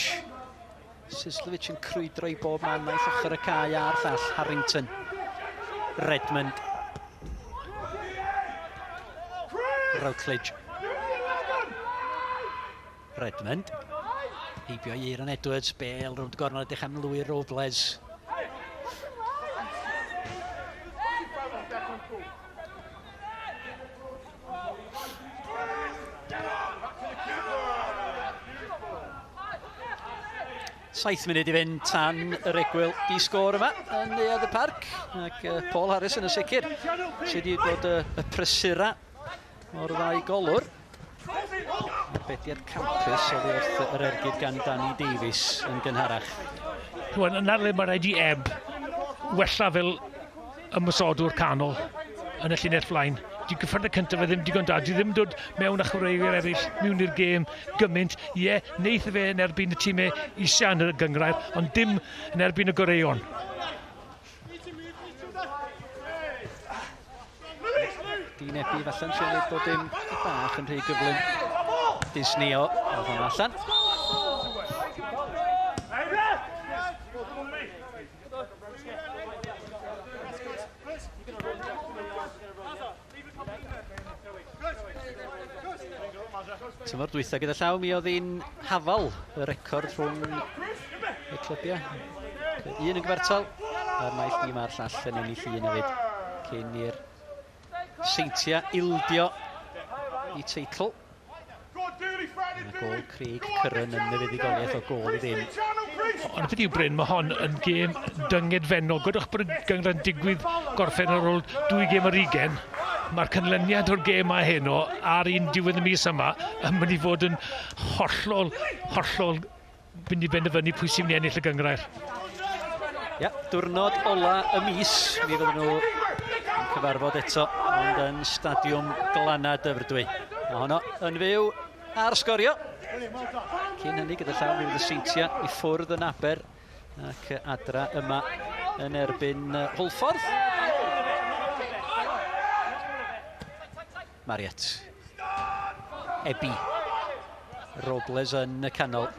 Sislovic yn crwydro i bob man naill ochr y cae a'r llall. Harrington. Redmond. Routledge. Redmond. Heibio i Aaron Edwards, bel rownd gornel edrych am Louis Robles. Saith munud i fynd tan yr egwyl di sgôr yma yn Neuadd y Parc ac uh, Paul Harris yn y sicr sydd wedi bod y, y prysura o'r ddau golwr. Arbediad campus oddi wrth yr ergyd gan Danny Davies yn gynharach. Rwan, yna le mae rhaid i Eb wella fel ymosodwr canol yn y llinell flaen. Di gyffwrdd y cyntaf e ddim digon da. Di ddim dod mewn â chwaraewyr eraill mewn i'r gêm gymaint. Ie, neith fe yn erbyn y tîmau isa yn y gynghrair, ond dim yn erbyn y goreuon. Dyn Ebi falle'n siarad bod dim bach yn rhy gyflym. Disney o, oedd hwnna allan. Tymor dwytha gyda llaw, mi oedd hi'n hafal y record rhwng y clybiau. Un yn gyfartal, a'r naill dîm a'r llall yn ennill un hefyd, cyn i'r Seintiau ildio i teitl. Mae gôl Craig Curran yn y fuddugoliaeth o gôl i ddim. Ond y peth yw, Bryn, mae hon yn gêm dyngedfennol. Gwedwch bod y gynghrair yn digwydd gorffen ar ôl dwy gêm ar ugen. Mae'r canlyniad o'r gêm yma heno a'r un diwedd y mis yma yn mynd i fod yn hollol, hollol mynd i benderfynu pwy sy'n mynd i ennill y gynghrair. Ia, diwrnod ola y mis, mi fydden nhw yn cyfarfod eto, ond yn Stadiwm Glannau Dyfrdwy. Mae honno yn fyw ar sgorio. Cyn hynny, gyda llaw, mi fydd y Seintiau i ffwrdd yn Aber ac adra yma yn erbyn Hwlffordd. Marriott. Ebi. Robles yn y canol.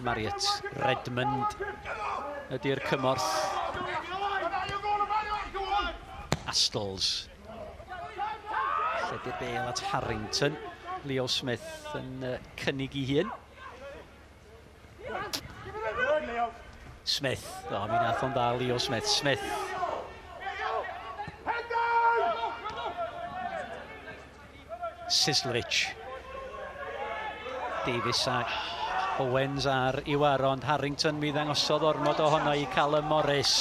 Marriott. Redmond ydy'r cymorth. Astles. Lledu'r bel at Harrington. Leo Smith yn cynnig i hun. Smith. O, mi nath o'n dda Leo Smith. Smith. Sislovich. Davies a Owens ar Iwaro, ond Harrington mi ddangosodd ormod ohono i Callum Morris.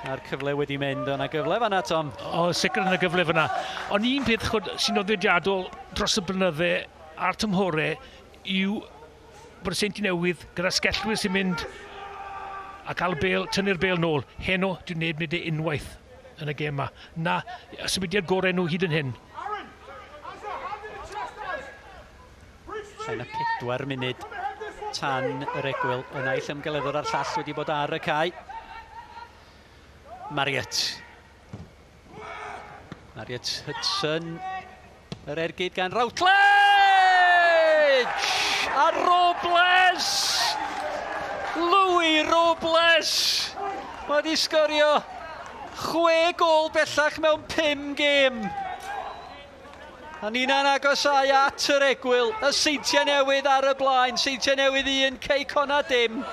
A'r cyfle wedi mynd, o'na gyfle fanna, Tom. O, sicr yna gyfle fanna. Ond un peth chod, sy'n nodweddiadol dros y blynydde a'r tymhore yw bod y Seintiau Newydd gyda sgellwyr sy'n mynd a cael y bel, tynnu'r bel nôl. Heno, dwi'n neb wneud e unwaith yn y gêm yma. Na, y symudiad gorau nhw hyd yn hyn. Llai na 4 munud tan yr egwyl. Y naill ymgeleddwr a'r llall wedi bod ar y cae. Marriott. Marriott Hudson. Yr ergyd gan Routledge! A Robles! Louis Robles! Mae wedi sgorio chwe gol bellach mewn pum gêm. A ni'n agosau at yr egwyl. Y Seintiau Newydd ar y blaen. Seintiau Newydd un, Cei Connah dim.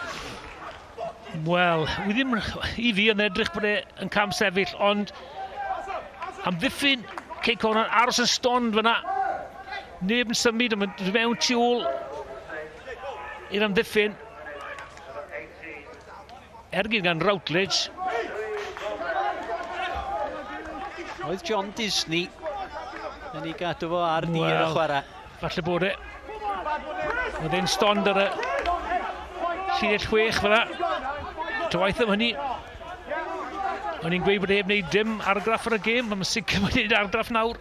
Wel, wi ddim i fi yn edrych bod e yn cam sefyll, ond amddiffyn Cei Connah aros yn stond fyna. Neb yn symud, ond mynd mewn tu ôl i'r amddiffyn. Ergyd gan Routledge. Oedd John Disney yn ei gadw fo ar dir y chwarae. Falle bod e. Oedd e'n stond ar y llinell chwech fyna. Twaith am hynny. O'n i'n gweud bod e heb wneud dim argraff ar y gêm, mae'n sicr wedi gwneud argraff nawr.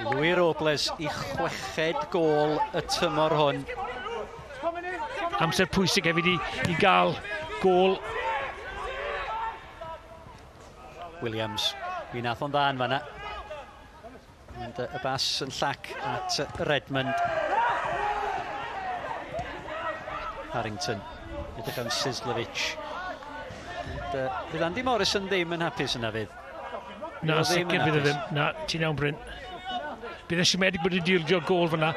Louis Robles i chweched gôl y tymor hwn. Amser pwysig hefyd i, i gael gôl. Williams, mi nath o'n dda yn fanna. Ond y bas yn llac at Redmond. Harrington. Edrych am Sislovic. Ond, fydd Andy Morrison ddim yn hapus yna fydd. Na, sicr fydd e ddim. Na, ti'n iawn Bryn. Bydd e siomedig bod wedi dildio gôl fyna.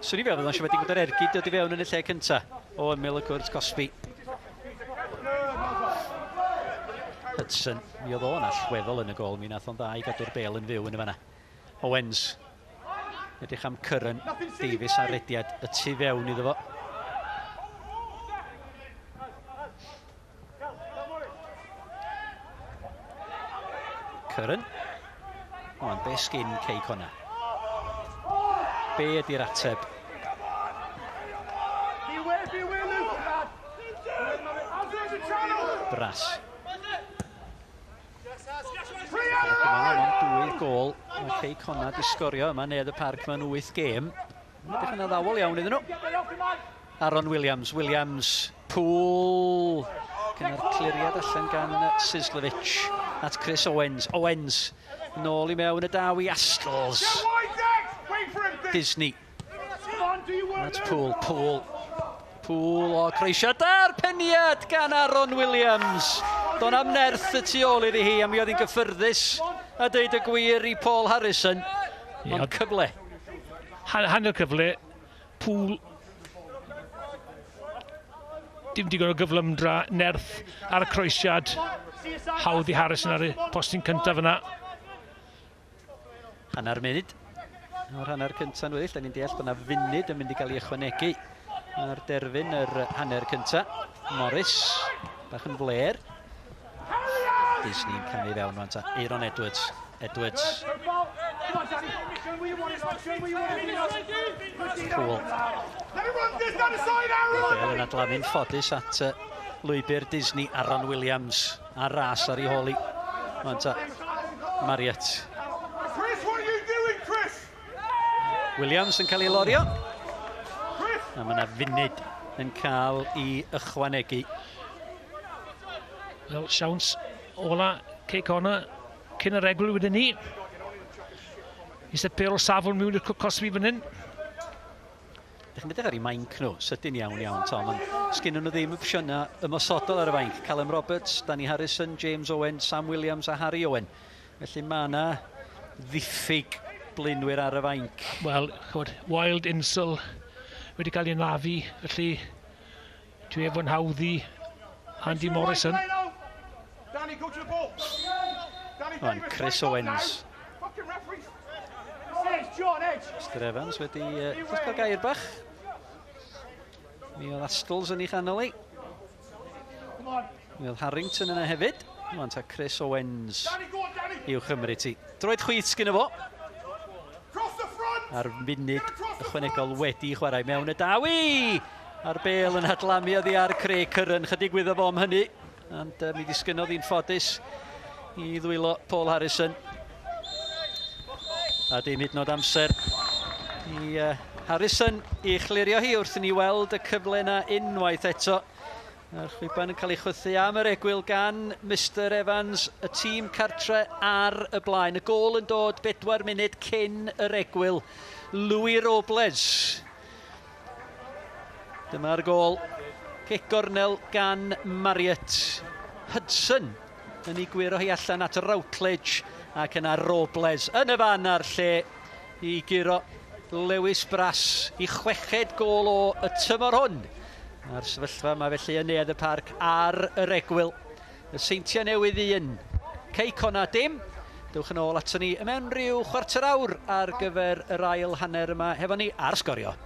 Swn i'n feddwl bod o'n siomedig bod yr ergyd dod i fewn yn y lle cynta o ymyl y cwrt cosbi. Hudson, mi oedd o'n allweddol yn y gol, mi nath o'n dda i gadw'r bel yn fyw yn y fanna. Owens, edrych am Curran, Davies ar rediad y tu fewn iddo fo. Curran. Ond be sgin Cei Conna? Be ydy'r ateb? Brass. Ond dwy gol. Mae Cei Conna di sgorio yma Neuadd y Parc mewn 8 gêm. Mae'n edrych yn addawol iawn iddyn nhw. Aaron Williams, Williams, Poole. Gyda'r cliriad allan gan Sislovic at Chris Owens. Owens, nôl i mewn y daw i Astles. Disney. At Poole, Poole. Poole o croesiad a'r peniad gan Aaron Williams. Do'n am nerth y tu ôl iddi hi, a mi oedd hi'n gyffyrddus a deud y gwir i Paul Harrison. Ond cyfle. Hanner cyfle, Poole dim digon o gyflymdra, nerth ar y croesiad. Hawdd i Harrison ar y postyn cyntaf yna. Hanner munud. O'r hanner cyntaf yn weddill, da ni'n deall bod yna funud yn mynd i gael ei ychwanegu ar derfyn yr hanner cyntaf. Morris, bach yn fler. Disney'n camu fewn rwan ta. Aaron Edwards. Edwards. Cool. Bel yn adlamu'n ffodus at lwybr Disney. Aaron Williams ar ras ar ei holi. Rwan ta. Marriott. Chris, what are you doing, Chris? Williams yn cael ei lorio. A mae yna funud yn cael ei ychwanegu. Wel, siawns ola Cei Connah cyn yr egwyl wedyn ni. Eistedd pêl o safon mewn i'r cosbi fan hyn. Dych chi'n edrych ar ei mainc nhw, sydyn iawn iawn, Tom, ond sgyn nhw ddim opsiynau ymosodol ar y fainc. Callum Roberts, Danny Harrison, James Owen, Sam Williams a Harry Owen. Felly mae yna ddiffyg blinwyr ar y fainc. Wel, chwod, Wild Insel wedi cael ei anafu, felly dwi efo'n hawdd i Andy Morrison. Danny, go to the ball. Danny Ond Davis, Chris wake up Owens. now. Fucking referees. Edge, John, edge. Mr Evans wedi just cael gair bach. Mi oedd Astles yn ei chanol i. Mi oedd Harrington yna hefyd. Rwan ta Chris Owens Danny, go on, Danny. i'w chymryd ti. Droed chwith sgyn fo. Cross the front. A'r munud ychwanegol wedi chwarae mewn y dawi. A'r bel yn adlamu oddi ar Craig Curran. Chydig wyddo fo am hynny. Ond mi ddisgynnodd hi'n ffodus i ddwylo Paul Harrison. A dim hyd yn oed amser i Harrison i chlirio hi wrth i ni weld y cyfle yna unwaith eto. A'r chwiban yn cael ei chwythu am yr egwyl gan Mr Evans, y tîm cartre ar y blaen. Y gôl yn dod 4 munud cyn yr egwyl. Louis Robles. Dyma'r gôl. Cic gornel gan Marriott. Hudson yn ei gwyro hi allan at Routledge ac yna Robles yn y fan a'r lle i guro Lewis Brass i chweched gôl o y tymor hwn. A'r sefyllfa yma felly yn Neuadd y Parc ar yr egwyl. Y Seintiau Newydd 1, Cei Connah dim. Dewch yn ôl ato ni mewn rhyw chwarter awr ar gyfer yr ail hanner yma hefo ni ar Sgorio.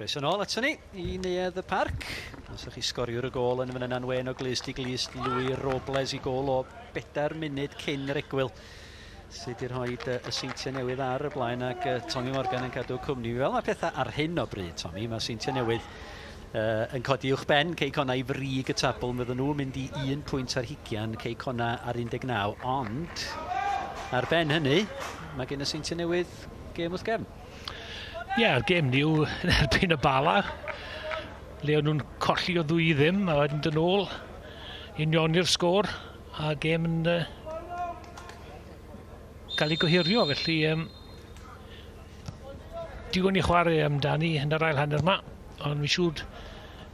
Croeso nôl ato ni i Neuadd y Parc. Os ydych chi sgoriwr y gôl yn fan yna'n wen o glust i glust, Louis Robles i gôl o bedair munud cyn yr egwyl sydd wedi rhoi y Seintiau Newydd ar y blaen ac Tommy Morgan yn cadw cwmni. Fel mae pethau ar hyn o bryd, Tommy, mae Seintiau Newydd uh, yn codi uwch ben Cei Connah i frig y tabl. Fydden nhw'n mynd i 1 pwynt ar hugian, Cei Connah ar 19, ond ar ben hynny, mae gen y Seintiau Newydd gêm wrth gefn. Ie, yeah, gêm ni yw yn erbyn y Bala. Le o'n nhw'n colli o ddwy i ddim, a wedyn dyn ôl unioni'r sgôr, a gêm yn uh, cael ei gohirio, felly um, digon i chwarae amdani yn yr ail hanner yma, ond fi'n siŵr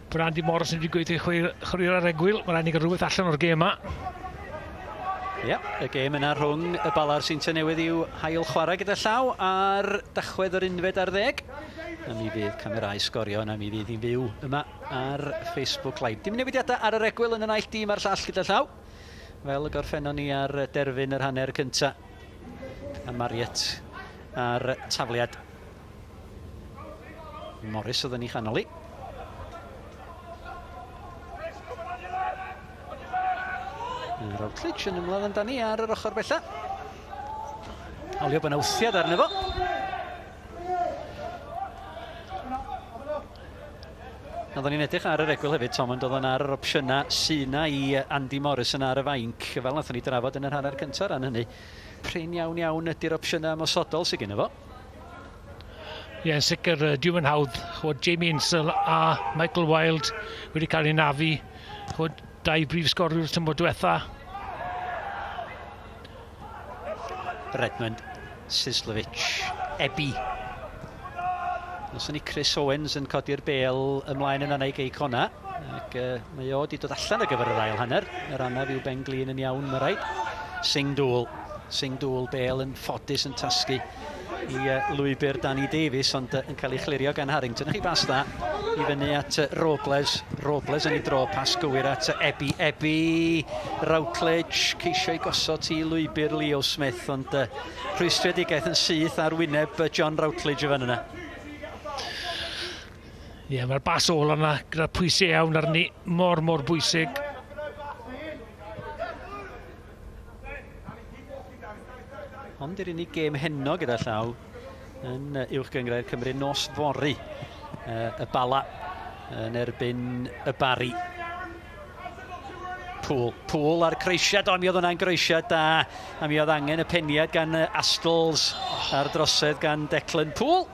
bod Andy Morris yn wedi gweithio chwarae'r ar egwyl, mae rhaid ni gael rhywbeth allan o'r gêm yma. Ie, yeah, y gêm yna rhwng y Bala'r Seintiau Newydd i'w hail chwarae gyda llaw ar Dachwedd yr unfed ar ddeg. A mi fydd camerâu sgorio yna, mi fydd hi'n fyw yma ar Facebook Live. Dim newidiadau ar yr egwyl yn y naill dîm a'r llall gyda llaw. Fel y gorffennon ni ar derfyn yr hanner cynta. A Mariet ar tafliad. Morris oedd yn ei chanol i. Routledge yn ymladd amdani ar yr ochr bella. Hawlio bod yna wthiad arno fo. Oedden ni'n edrych ar yr egwyl hefyd, Tom, ond oedd o'n ar yr opsiynau sy'n na i Andy Morrison ar y fainc, fel nathon ni drafod yn yr hanner cyntaf ran hynny. Prin iawn iawn ydy'r opsiynau ymosodol sydd gen fo. Ie, yn sicr, diwm yn hawdd. Chwod, Jamie Insall a Michael Wilde wedi cael eu nafu. Chwod, dau brif sgoriwr tymor diwetha. Redmond, Sislovic, Ebi. Os ni Chris Owens yn codi'r bel ymlaen yn yna i Gei Cona. Ac uh, mae o wedi dod allan ar gyfer yr ail hanner. Yr anaf i'w ben glin yn iawn, mae rhaid. Singh Dŵl. Singh Dŵl bel yn ffodus yn tasgu i uh, lwybr Danny Davies, ond uh, yn cael ei chlirio gan Harrington. Chi bas dda i fyny at uh, Robles. Robles yn ei dro, pas gywir at Ebi. Ebi Routledge, ceisio i gosod i lwybr Leo Smith, ond uh, rhwystredigaeth yn syth ar wyneb John Routledge y fan yna. Ie, yeah, mae'r bas ôl yna gyda pwysau iawn arni, mor, mor bwysig. Ond i'r unig gêm heno gyda llaw yn Uwch Gynghrair Cymru nos fory. Y Bala yn erbyn y Bari. Pŵl, Pŵl a'r croesiad, o mi oedd hwnna'n groesiad da, a mi oedd angen y peniad gan Astles a'r drosedd gan Declan Pŵl.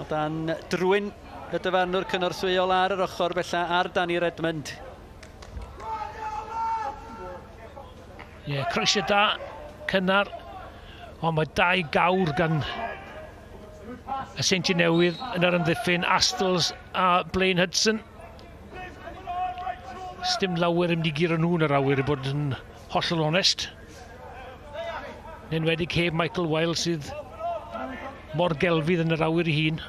O dan drwyn y dyfarnwr cynorthwyol ar yr ochr bella ar Danny Redmond. Ie, yeah, croesiad da, cynnar, ond mae dau gawr gan y Seintiau Newydd yn yr ymddiffyn, Astles a Blaine Hudson. Sdim lawer yn mynd i guro nhw yn yr awyr i bod yn hollol onest. Yn enwedig heb Michael Wilde sydd mor gelfydd yn yr awyr ei hun.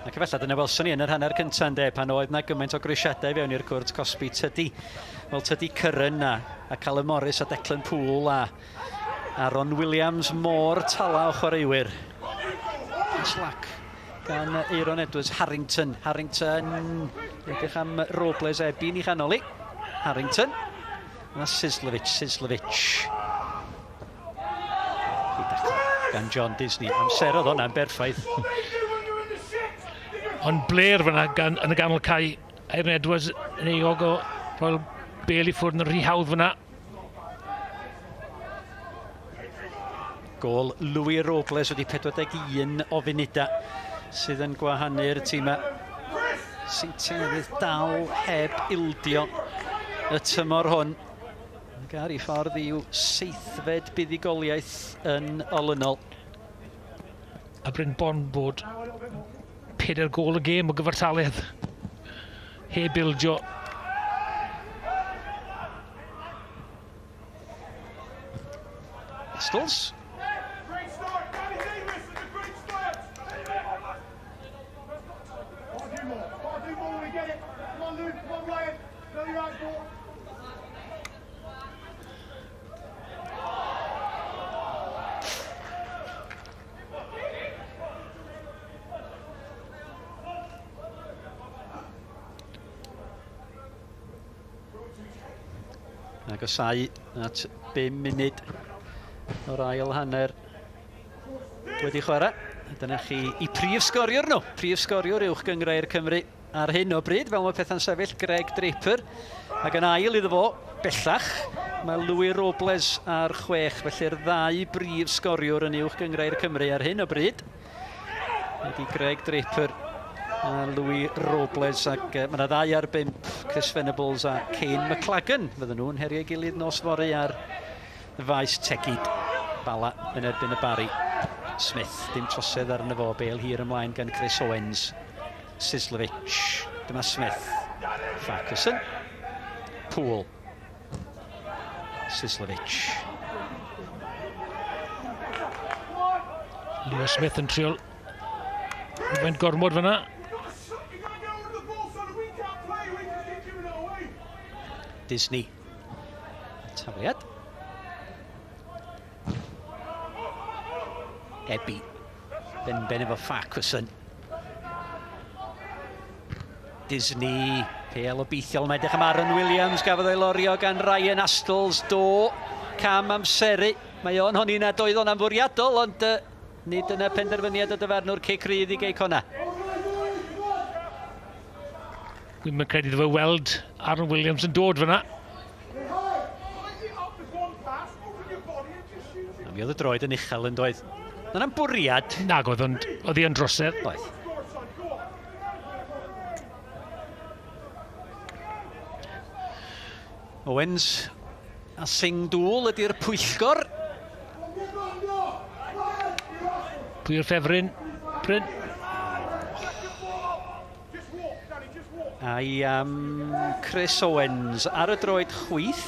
Ac efallai dyna welson ni yn yr hanner cyntaf ynde, pan oedd na gymaint o groesiadau fewn i'r cwrt cosbi tydi. Wel, tydi Curran a, a Callum Morris a Declan Poole a Aaron Williams mor tala o chwaraewyr. Slack gan Aaron Edwards. Harrington. Harrington. Edrych am Robles Ebin i chanol i. Harrington. Yna Sislovic. Sislovic. Gan John Disney. Amserodd hwnna'n berffaith. Ond Blair fyna gan, yn y ganol cae. Aaron Edwards yn euog o roi'r bel i ffwrdd yn rhy hawdd fyna. Gôl Louis Robles wedi 41 o funudau sydd yn gwahanu'r tîmau. Seintiau Newydd dal heb ildio y tymor hwn. Ac ar ei ffordd i'w seithfed buddugoliaeth yn olynol. A Bryn Bon bod pedair gôl y gêm o gyfartaledd. Heb ildio. Stolz. Agosau at 5 munud o'r ail hanner wedi chwarae. Dyna chi i prif sgoriwr nhw. Prif sgoriwr Uwch Gynghrair Cymru ar hyn o bryd, fel mae pethau'n sefyll, Greg Draper. Ac yn ail iddo fo, bellach, mae Louis Robles ar 6, felly'r ddau brif sgoriwr yn Uwch Gynghrair Cymru ar hyn o bryd ydy Greg Draper a Louis Robles, ac mae yna ddau ar 5, Chris Venables a Kane McLagan. Fydden nhw'n herio ei gilydd nos fory ar faes Tegid. Bala yn erbyn y Barry. Smith, dim trosedd arno fo, bel hir ymlaen gan Chris Owens. Sislovic, dyma Smith. Farquharson, Poole. Sislovic. Leo Smith yn trio Mae'n gormod fyna. Disney. Tafliad. Ebi. Ben efo Farquharson. Disney. Pêl obeithiol. Mae edrych am Aaron Williams. Gafodd ei lorio gan Ryan Astles. Do. Cam amseru. Mae o'n honni nad oedd o'n anfwriadol, ond nid yna penderfyniad y dyfarnwr cic rydd i Gei Connah. Dwi'm yn credu iddo fe weld Aaron Williams yn dod fyna. Mi oedd y droed yn uchel yn doedd. Yna'n bwriad. Nag oedd, ond oedd hi yn drosedd. Oedd. Owens a Singh Dŵl ydy'r pwyllgor. Pwy yw'r ffefryn? Bryn? A'i Chris Owens ar y droed chwith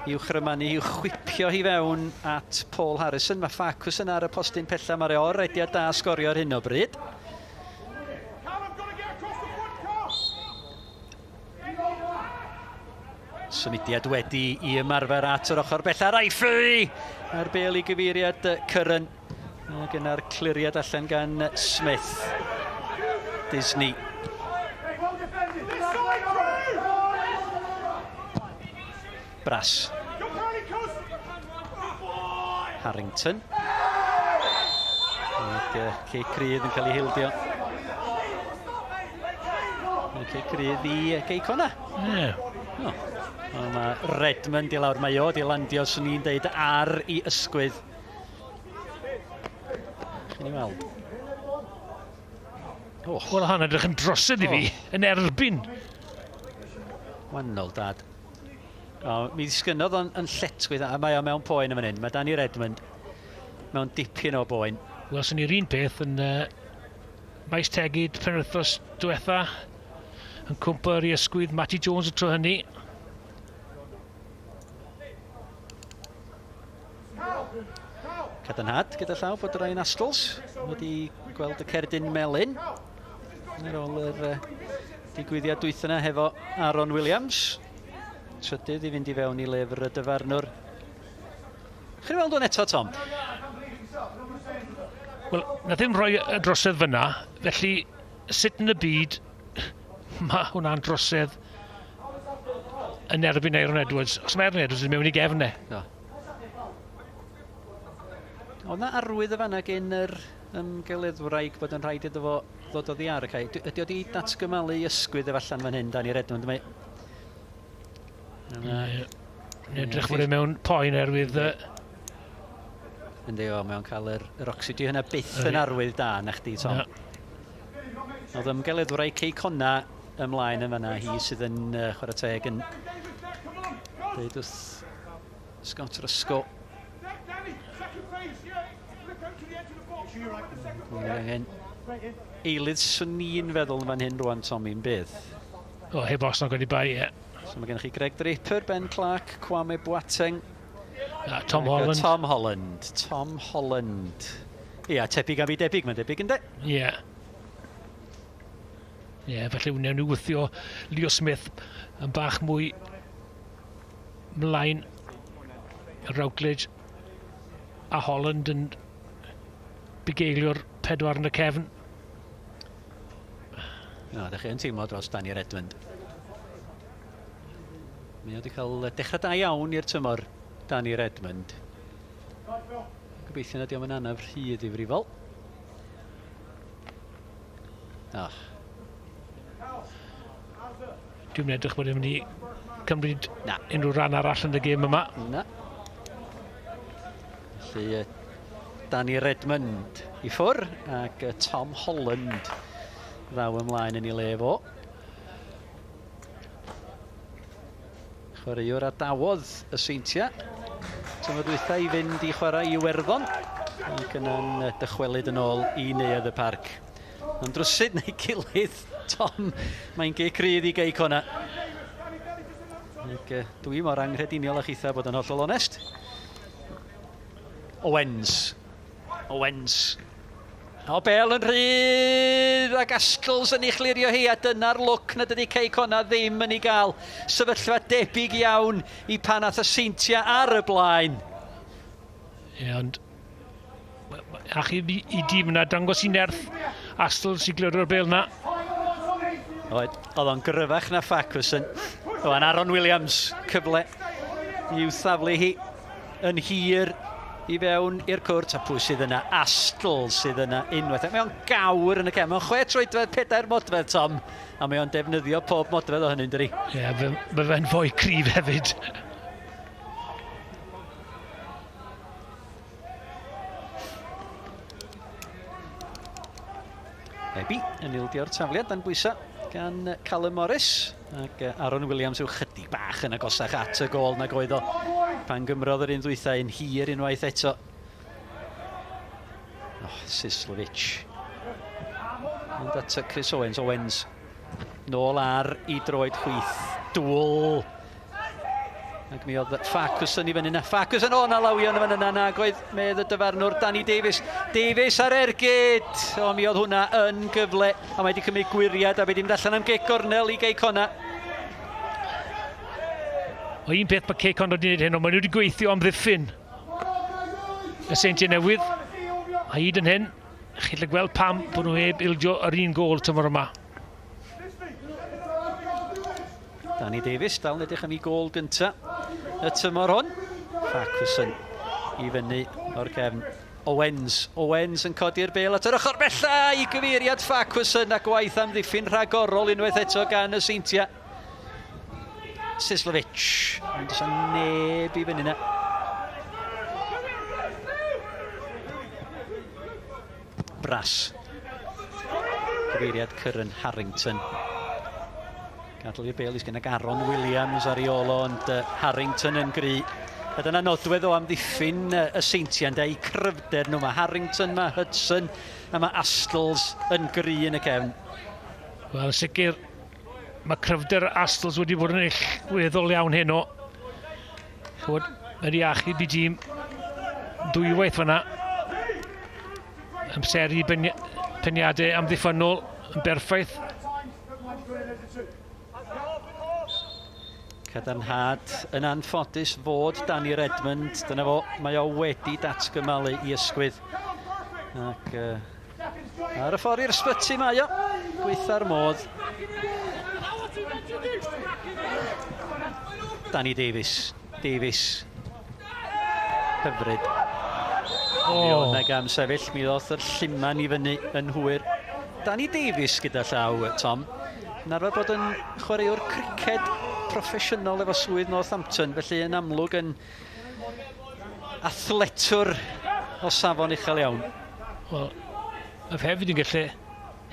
i'w chrymanu, i'w chwipio hi fewn at Paul Harrison. Mae Farquharson ar y postyn pella, mae'r o'r rediad da sgorio ar hyn o bryd. Symudiad wedi i ymarfer at yr ochr bella. Raiffy! A'r bel i gyfeiriad Curran. Ac yna'r cliriad allan gan Smith. Disney. Brass. Harrington. Ac cic rydd yn cael ei hildio. Cic rydd i Gei Connah. Ie. Oh. Wel, mae Redmond i lawr, mae o di landio, swn i'n deud, ar i ysgwydd. Chi'n ei weld? Oh. Wel, hwnna'n edrych yn drosedd i fi, yn erbyn. Wannol, dad. O, mi ddisgynnodd o'n yn lletchwith, a mae o mewn poen yn fan hyn. Mae Danny Redmond mewn dipyn o boen. Wel, swn i'r un peth yn Maes Tegid penwythnos diwetha, yn cwmpo ar ei ysgwydd Matty Jones y tro hynny. Cadarnhad gyda llaw bod Ryan Astles wedi gweld y cerdyn melyn ar ôl yr digwyddiad dwytha yna hefo Aaron Williams. Trydydd i fynd i fewn i lyfr y dyfarnwr. Chi'n weld hwn eto, Tom? Wel, na ddim rhoi y drosedd fyna, felly sut yn y byd mae hwnna'n drosedd yn erbyn Aaron Edwards? Os mae Aaron Edwards yn mewn i gefn e. Do. Oedd na arwydd y fanna gen yr ymgeleddwraig bod yn rhaid iddo fo ddod oddi ar y cae. Ydy o di datgymalu ysgwydd efo allan fan hyn, Danny Redmond? Mae... Ie. Edrych fod e mewn poen erwydd... Yndi o, mae o'n cael yr oxygen hynna byth yn arwydd da na chdi, Tom. Oedd ymgeleddwraig Cei Connah ymlaen yn fanna, hi sydd yn chwarae teg yn dweud wrth Scott Ruscoe. Angen eilydd swn i'n feddwl yn fan hyn rwan, Tom, i'n bydd. O, heb os na'n gwneud bai, ie. So mae gennych chi Greg Draper, Ben Clark, Kwame Boateng. A Tom Holland. Tom Holland. Tom Holland. Ia, tebyg am ei debyg, mae'n debyg, ynddo? Ie. Ie, felly wnawn nhw wthio Leo Smith yn bach mwy mlaen. Routledge a Holland yn bugeilio'r pedwar yn y cefn. No, ydych chi yn teimlo dros Danny Redmond. Mae o wedi cael dechrau da iawn i'r tymor, Danny Redmond. Gobeithio nad yw'n anaf rhy ddifrifol. Oh. Dwi'n edrych bod e'n mynd i cymryd unrhyw ran arall yn y gêm yma. Na. Felly Danny Redmond i ffwr ac Tom Holland ddaw ymlaen yn ei le fo. Chwaraewr adawodd y Seintiau tymor dwytha i fynd i chwarae i Iwerddon ac yna'n dychwelyd yn ôl i Neuadd y Parc. Ond drwsyd neu gilydd, Tom, mae'n gic rydd i Gei Connah. Ac dwi mor anghrediniol â chitha bod yn hollol onest. Owens. Owens. O, bel yn rhydd ac Astles yn ei chlirio hi, a dyna'r lwc nad ydy Cei Connah ddim yn ei gael. Sefyllfa debyg iawn i pan ath y Seintiau ar y blaen. Ie, ond achub i dîm yna dangos i nerth Astles i glirio'r bel na. Oedd o'n gryfach na Farquharson. Oedd Aaron Williams, cyfle i'w thaflu hi yn hir i fewn i'r cwrt. A pwy sydd yna? Astl sydd yna unwaith. Mae o'n gawr yn y cefn. Mae o'n 6 troedfedd, 4 modfedd, Tom. A mae o'n defnyddio pob modfedd o hynny'n dydi? Ie, yeah, mae fe'n fwy cryf hefyd. Ebi yn ildio'r tafliad dan bwysau gan Callum Morris, ac Aaron Williams yw chydig bach yn agosach at y gôl nag oedd o pan gymrodd yr un ddwytha yn hir unwaith eto. Oh, Sislovic. Mynd at Chris Owens. Owens nôl ar i droed chwith. Dŵl. Ac mi oedd Farquharson i fyny yna. Farquharson, o, na lawion yn fyny yna, nag oedd, medd y dyfarnwr Danny Davies. Davies ar ergyd. O, mi oedd hwnna yn gyfle. A mae wedi cymryd gwyriad a fe wedi mynd allan am gic gornel i Gei Connah. O, un peth mae Cei Connah wedi gwneud hyn, ond maen nhw wedi gweithio am ddiffyn y Seintiau Newydd. A hyd yn hyn, chi'n gallu gweld pam bod nhw heb ildio yr un gôl tymor yma. Danny Davies dal yn edrych am ei gôl gynta y tymor hwn. Farquharson i fyny o'r cefn. Owens. Owens yn codi'r bêl at yr ochr bella i gyfeiriad Farquharson a gwaith amddiffyn rhagorol unwaith eto gan y Seintiau. Sislovic. Ond does neb i fyny yna. Brass. Cyfeiriad Curran Harrington. Gadael i'r bêl i sgyn ag Aaron Williams ar ei ôl o, ond Harrington yn gry. A dyna nodwedd o amddiffyn y Seintiau, ynde, eu cryfder nhw. Mae Harrington, mae Hudson a mae Astles yn gry yn y cefn. Wel, sicr, mae cryfder Astles wedi bod yn allweddol iawn heno. Ch'mod, mae wedi achub i dîm dwywaith fyna. Amseru peniadau amddiffynnol yn berffaith. Cadarnhad yn anffodus fod Danny Redmond, dyna fo, mae o wedi datgymalu i ysgwydd. Ac ar y ffordd i'r ysbyty mae o, gweitha'r modd. Danny Davies, Davies, hyfryd. Oh. Mi oedd 'na gam sefyll, mi ddoth yr lluman i fyny yn hwyr. Danny Davies gyda llaw, Tom. Yn arfer bod yn chwaraewr criced proffesiynol efo swydd Northampton, felly yn amlwg yn athletwr o safon uchel iawn. Wel, mae fe hefyd yn gallu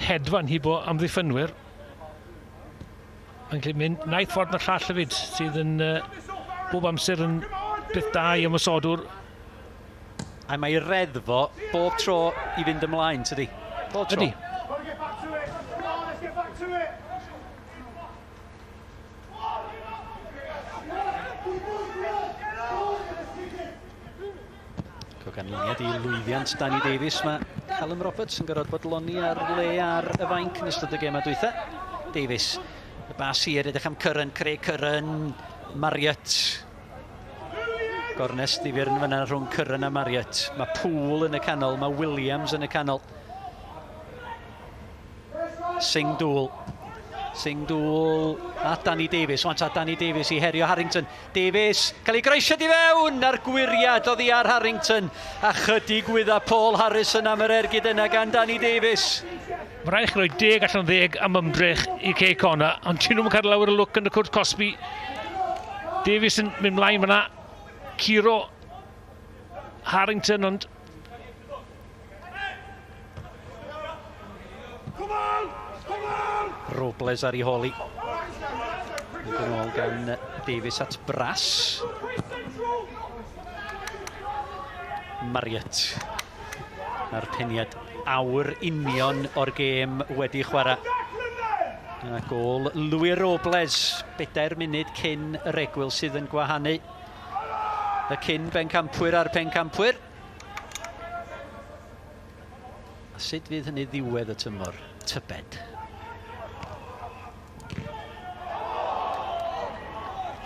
hedfan hibo amddiffynwyr. Mae'n gallu mynd naill ffordd na'r llall hefyd, sydd yn bob amser yn beth da i ymosodwr. A mae reddfo bob tro i fynd ymlaen, tydi? Bob tro. Ydy. O ganlyniad i lwyddiant Danny Davies, mae Callum Roberts yn gorfod bodloni ar le ar y fainc yn ystod y gêmau dwytha. Davies, y bas hir, edrych am Curran, Craig Curran, Marriott. Gornest ddifyr yn fyna rhwng Curran a Marriott. Mae Poole yn y canol, mae Williams yn y canol. Singh Dŵl. Singh Dŵl a Danny Davies. Wan ta Danny Davies i herio Harrington. Davies, cael ei groesiad i fewn a'r gwyriad oddi ar Harrington. A chydig wydda Paul Harrison am yr ergyd yna gan Danny Davies. Mae rhaid chi roi 10 allan 10 am ymdrech i Cei Connah, ond tyn nhw'n cael lawer o lwc yn y cwrt cosbi. Davies yn mynd mlaen fyna, curo Harrington, ond Robles ar ei holi. Yn ôl gan Davies at Brass. Marriott. A'r peniad awr union o'r gêm wedi chwarae. A gôl Louis Robles, 4 munud cyn yr egwyl sydd yn gwahanu y cyn bencampwyr a'r pencampwyr. A sut fydd hynny ddiwedd y tymor? Tybed.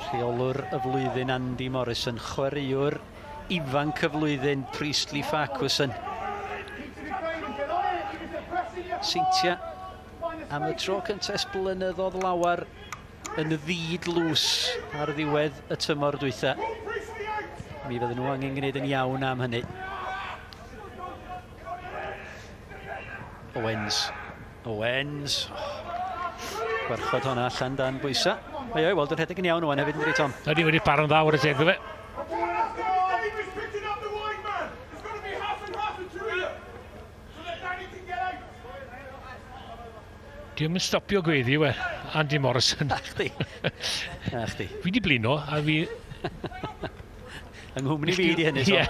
Rheolwr y flwyddyn Andy Morrison, chwaraewr ifanc y flwyddyn Priestley Farquharson. Seintia am y tro cyntaf ers blynyddoedd lawer yn ddi-dlws ar ddiwedd y tymor dwytha. Mi fydden nhw angen gwneud yn iawn am hynny. Owens. Owens. Gwarchod hwnna allan dan bwysa. Mae o'i weld yn rhedeg yn iawn o'n hefyd yn dweud Tom. Ydy wedi para'n dda o'r teg fe. Diolch yn stopio gweiddi we, Andy Morrison. Na chdi. Na chdi. Fi di blino a fi... Yng nghwmni fi di hynny, so. Ie.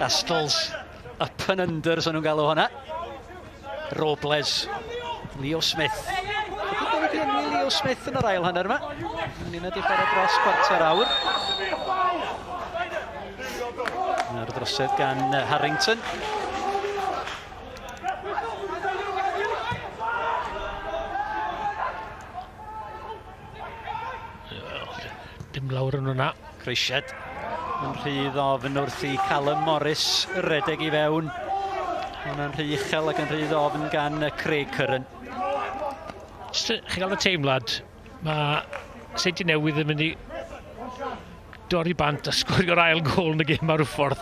Astles up and under, so nhw'n galw hwnna. Robles. Leo Smith. Ydy wedi enwi Leo Smith yn yr ail hanner yma. Ni'n wedi chwarae dros cwarter awr. A'r drosedd gan Harrington. Dim lawr yn hwnna. Croesiad yn rhy ddofn wrth i Callum Morris redeg i fewn. Hwna'n rhy uchel ac yn rhy ddofn gan Craig Curran. Jyst chi gael y teimlad, mae Seintiau Newydd yn mynd i dorri bant a sgorio'r ail gôl yn y gêm ar y ffordd.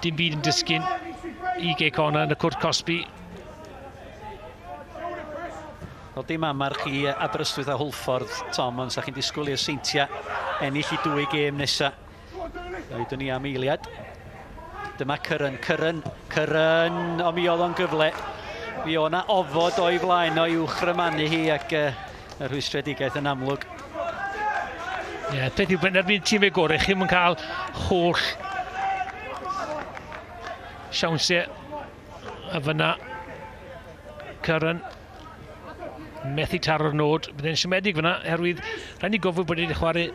Dim byd yn disgyn i Gei Connah yn y cwrt cosbi. Wel, dim amarch i Aberystwyth a Hwlffordd, Tom, ond sa chi'n disgwyl i'r Seintiau ennill i dwy gêm nesa. Oeddwn ni am eiliad. Dyma Curran, Curran, Curran, o mi oedd o'n gyfle. Mi o'na ofod o'i flaen o i'w chrymanu hi ac y rhwystredigaeth yn amlwg. Ie, yeah, peth yw, yn erbyn tîm ei gorau, chi'm yn cael holl siawnsiau a fyna Curran methu taro'r nod. Byddai'n siomedig fyna, herwydd rhaid ni gofio bod wedi chwarae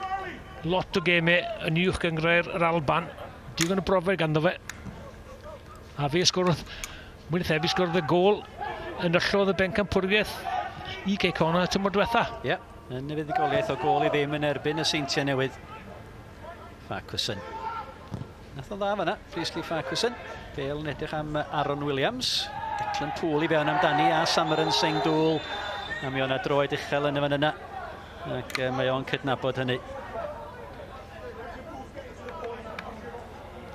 lot o gemau yn uwch gynghrair yr Alban. Digon o brofiad ganddo fe. A fe sgorodd, mwy na thebyg sgorodd y gôl yn yllodd y bencampwriaeth i Cei Connah tymor diwetha. Ie, yeah, yn y fuddugoliaeth o gôl i ddim yn erbyn y Seintiau Newydd. Farquharson. Nath o dda fanna, Priestley Farquharson. Bale yn edrych am Aaron Williams. Declan Poole i fewn amdani a Samaran Singh Dŵl. A mi o'na droed uchel yn y fan yna. Ac mae o'n cydnabod hynny.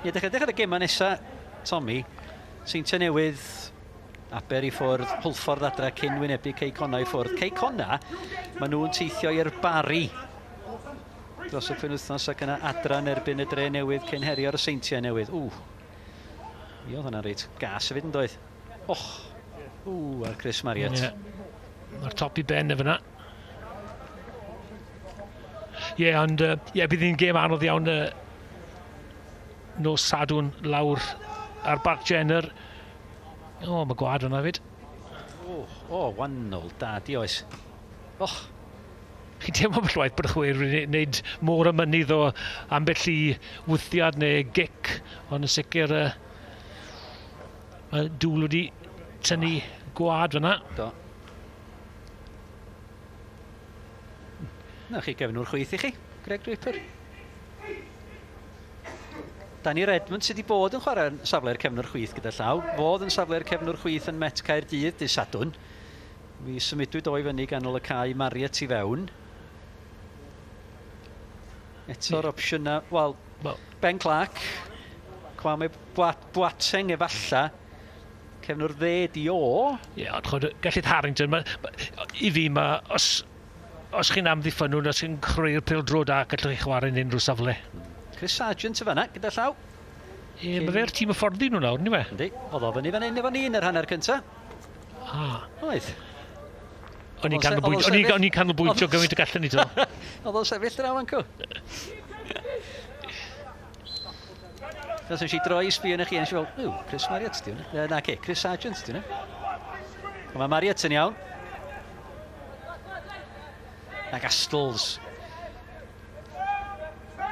Ie, dechrau edrych ar y gemau nesaf, Tommy. Seintiau Newydd, Aber i ffwrdd, Hwlffordd adra cyn wynebu Cei Connah i ffwrdd. Cei Connah, maen nhw'n teithio i'r Barri dros y penwythnos ac yna adra yn erbyn y Dre Newydd cyn herio'r Seintiau Newydd. Ww, mi oedd hwnna'n reit gas hefyd yn doedd. Och, ww, a'r Chris Marriott. Yeah. Mae'r top i ben y fyna. Ie, yeah, ond yeah, bydd hi'n gêm anodd iawn nos Sadwrn lawr ar Barc Jenner. O, mae gwad hwnna fyd. O, oh, wannol, da, di oes. Och. Chi'n teimlo ambell waith bod y chwer wedi gwneud môr y mynydd o ambell i wthiad neu gic, ond yn sicr mae Dŵl wedi tynnu gwad fyna. Do. Na chi gefnwr chwith i chi, Greg Draper. Danny Redmond sydd wedi bod yn chwarae yn safle'r cefnwr chwith gyda llaw. Fodd yn safle'r cefnwr chwith yn Met Caerdydd dydd Sadwrn. Mi symudwyd o i fyny ganol y cae Marriott i fewn. Eto'r opsiynau, wel, well, Ben Clark, Kwame Boateng efalla, cefnwr dde di o. Ie, yeah, ond chod, gallith Harrington, ma, ma, i fi mae, os, os chi'n amddiffynwr, os chi'n creu'r pêl-dro da, gallwch chi chwarae yn unrhyw safle. Chris Sargent y fanna, gyda llaw. Ie, yeah, mae fe'r tîm hyfforddi nhw nawr, ni fe? Yndi, oedd o fyny fan hyn efo ni yn yr hanner cynta. Ah. Oedd. O'n i'n canolbwyntio, o'n i'n canolbwyntio gymaint y gallen ni to. Oedd o'n sefyll draw anco. Nes i droi i sbio yn chi, nes i fel, ww, Chris Marriott di hwnna. Na, ce, Chris Sargent di hwnna. Ond mae Marriott yn iawn. Ac Astles.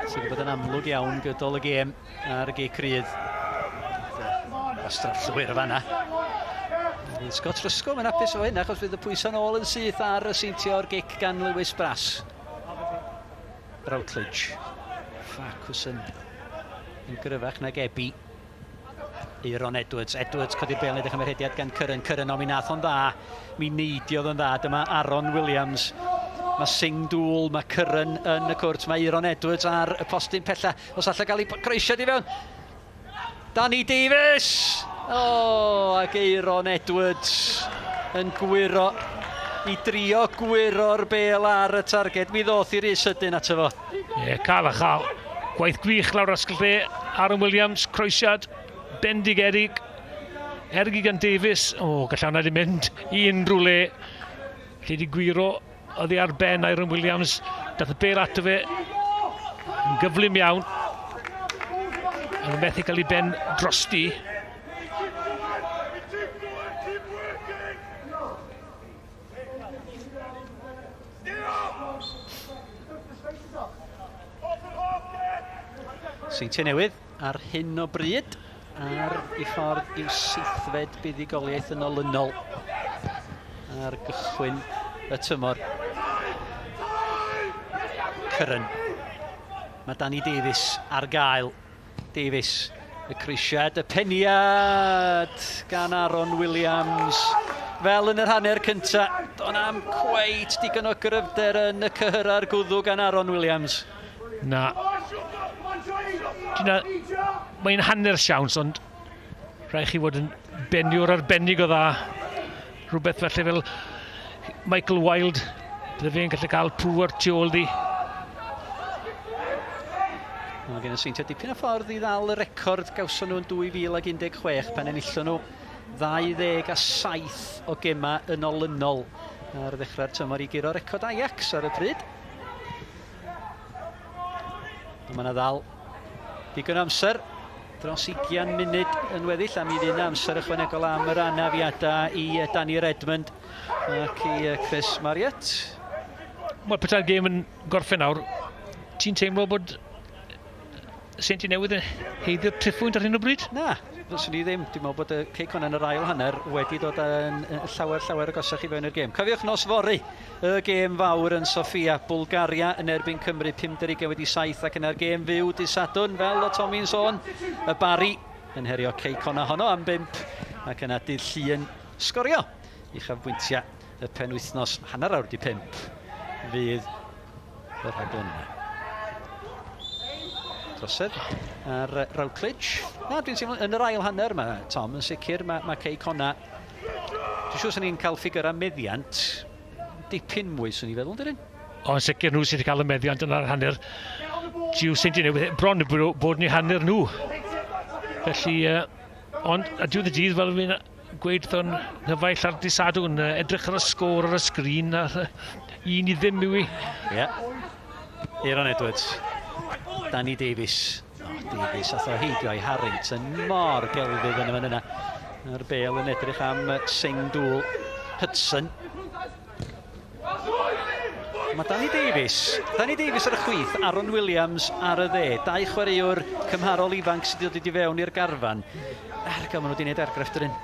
Sydd wedi bod yn amlwg iawn gydol y gêm ar y gic rydd. Gwastraff llwyr fanna. Fydd Scott Rysgo mae'n hapus efo hyn achos fydd y pwysau'n ôl yn syth ar y seintiau o'r gic gan Lewis Brass. Routledge. Farquharson yn gryfach nag Ebi. Euron Edwards. Edwards codi'r bel yn edrych am yr hediad gan Curran. Curran, o mi nath o'n dda. Mi neidiodd o'n dda. Dyma Aaron Williams. Mae Singh Dŵl, mae Curran yn y cwrt. Mae Euron Edwards ar y postyn pella. Os allai gael ei croesiad i fewn. Danny Davies! O, oh, ac Euron Edwards yn gwyro i drio gwyro'r bel ar y targed. Mi ddoth i rhy sydyn ato fo. Ie, yeah, cael a chael. Gwaith gwych lawr asgell dde. Aaron Williams, croesiad bendigedig. Ergi gan Davies. O, oh, gallai hwnna wedi mynd i unrhyw le. Lle wedi gwyro oddi ar ben Aaron Williams. Dath y bel ato fe yn gyflym iawn. Yn methu cael ei ben drosti. Seintiau Newydd ar hyn o bryd ar ei ffordd i'w seithfed buddugoliaeth yn olynol ar gychwyn y tymor. Curran. Mae Danny Davies ar gael. Davies, y croesiad, y peniad gan Aaron Williams. Fel yn yr hanner cynta, do'n am cweit digon o gryfder yn y cyhyrau'r gwddw gan Aaron Williams. Na. Dyna, mae'n hanner siawns, ond rhaid chi fod yn beniwr arbennig o dda. Rhywbeth felly fel Michael Wilde, bydde fe'n gallu cael pŵer tu ôl di. Mae gen y Seintiau dipyn o ffordd i ddal y record gawson nhw yn 2016 pan enillon nhw 27 o gemau yn olynol ar ddechrau'r tymor i guro record Ajax ar y pryd. Mae yna ddal digon o amser dros 20 munud yn weddill a mi fydd yna amser ychwanegol am yr anafiadau i Danny Redmond ac i Chris Marriott. Wel, petai'r gêm yn gorffen nawr, ti'n teimlo bod Seintiau Newydd yn heiddi'r triphwynt ar hyn o bryd? Na, fyswn i ddim. Dwi'n meddwl bod y Cei Connah yn yr ail hanner wedi dod yn llawer, llawer agosach i fewn i'r gêm. Cofiwch nos fory, y gêm fawr yn Sofia, Bwlgaria yn erbyn Cymru, 50 wedi 7 ac yna'r gêm fyw dydd Sadwrn, fel o Tommy'n sôn, y Barri yn herio Cei Connah honno am 5 ac yna dydd Llun sgorio uchafbwyntiau y penwythnos hanner awr di 5 fydd y rhaglen yna. Drosedd ar Routledge. Na, dwi'n teimlo yn yr ail hanner mae Tom yn sicr, mae, mae Cei Connah. Dwi'n siŵr sy'n ni'n cael ffigurau meddiant dipyn mwy, swn i'n feddwl, dydyn? O, yn sicr nhw sydd wedi cael y meddiant yn yr hanner. Jiw Seintiau Newydd, bron bod ni hanner nhw. Felly, uh, ond a diwedd y dydd, fel fi'n gweud wrth nghyfaill ar dydd Sadwrn, edrych ar y sgôr ar y sgrin, a 1-0 yw i. Ie. Yeah. Aaron Edwards. Danny Davies. Oh, Davies, ath o heibio i Harrington mor gelfydd yn y fan yna. A'r bel yn edrych am Singh Dŵl Hudson. Mae Danny Davies, Danny Davies ar y chwith, Aaron Williams ar y dde. Dau chwaraewr cymharol ifanc sydd wedi dod i fewn i'r garfan. Er, gael maen nhw wedi gwneud argraff dyn.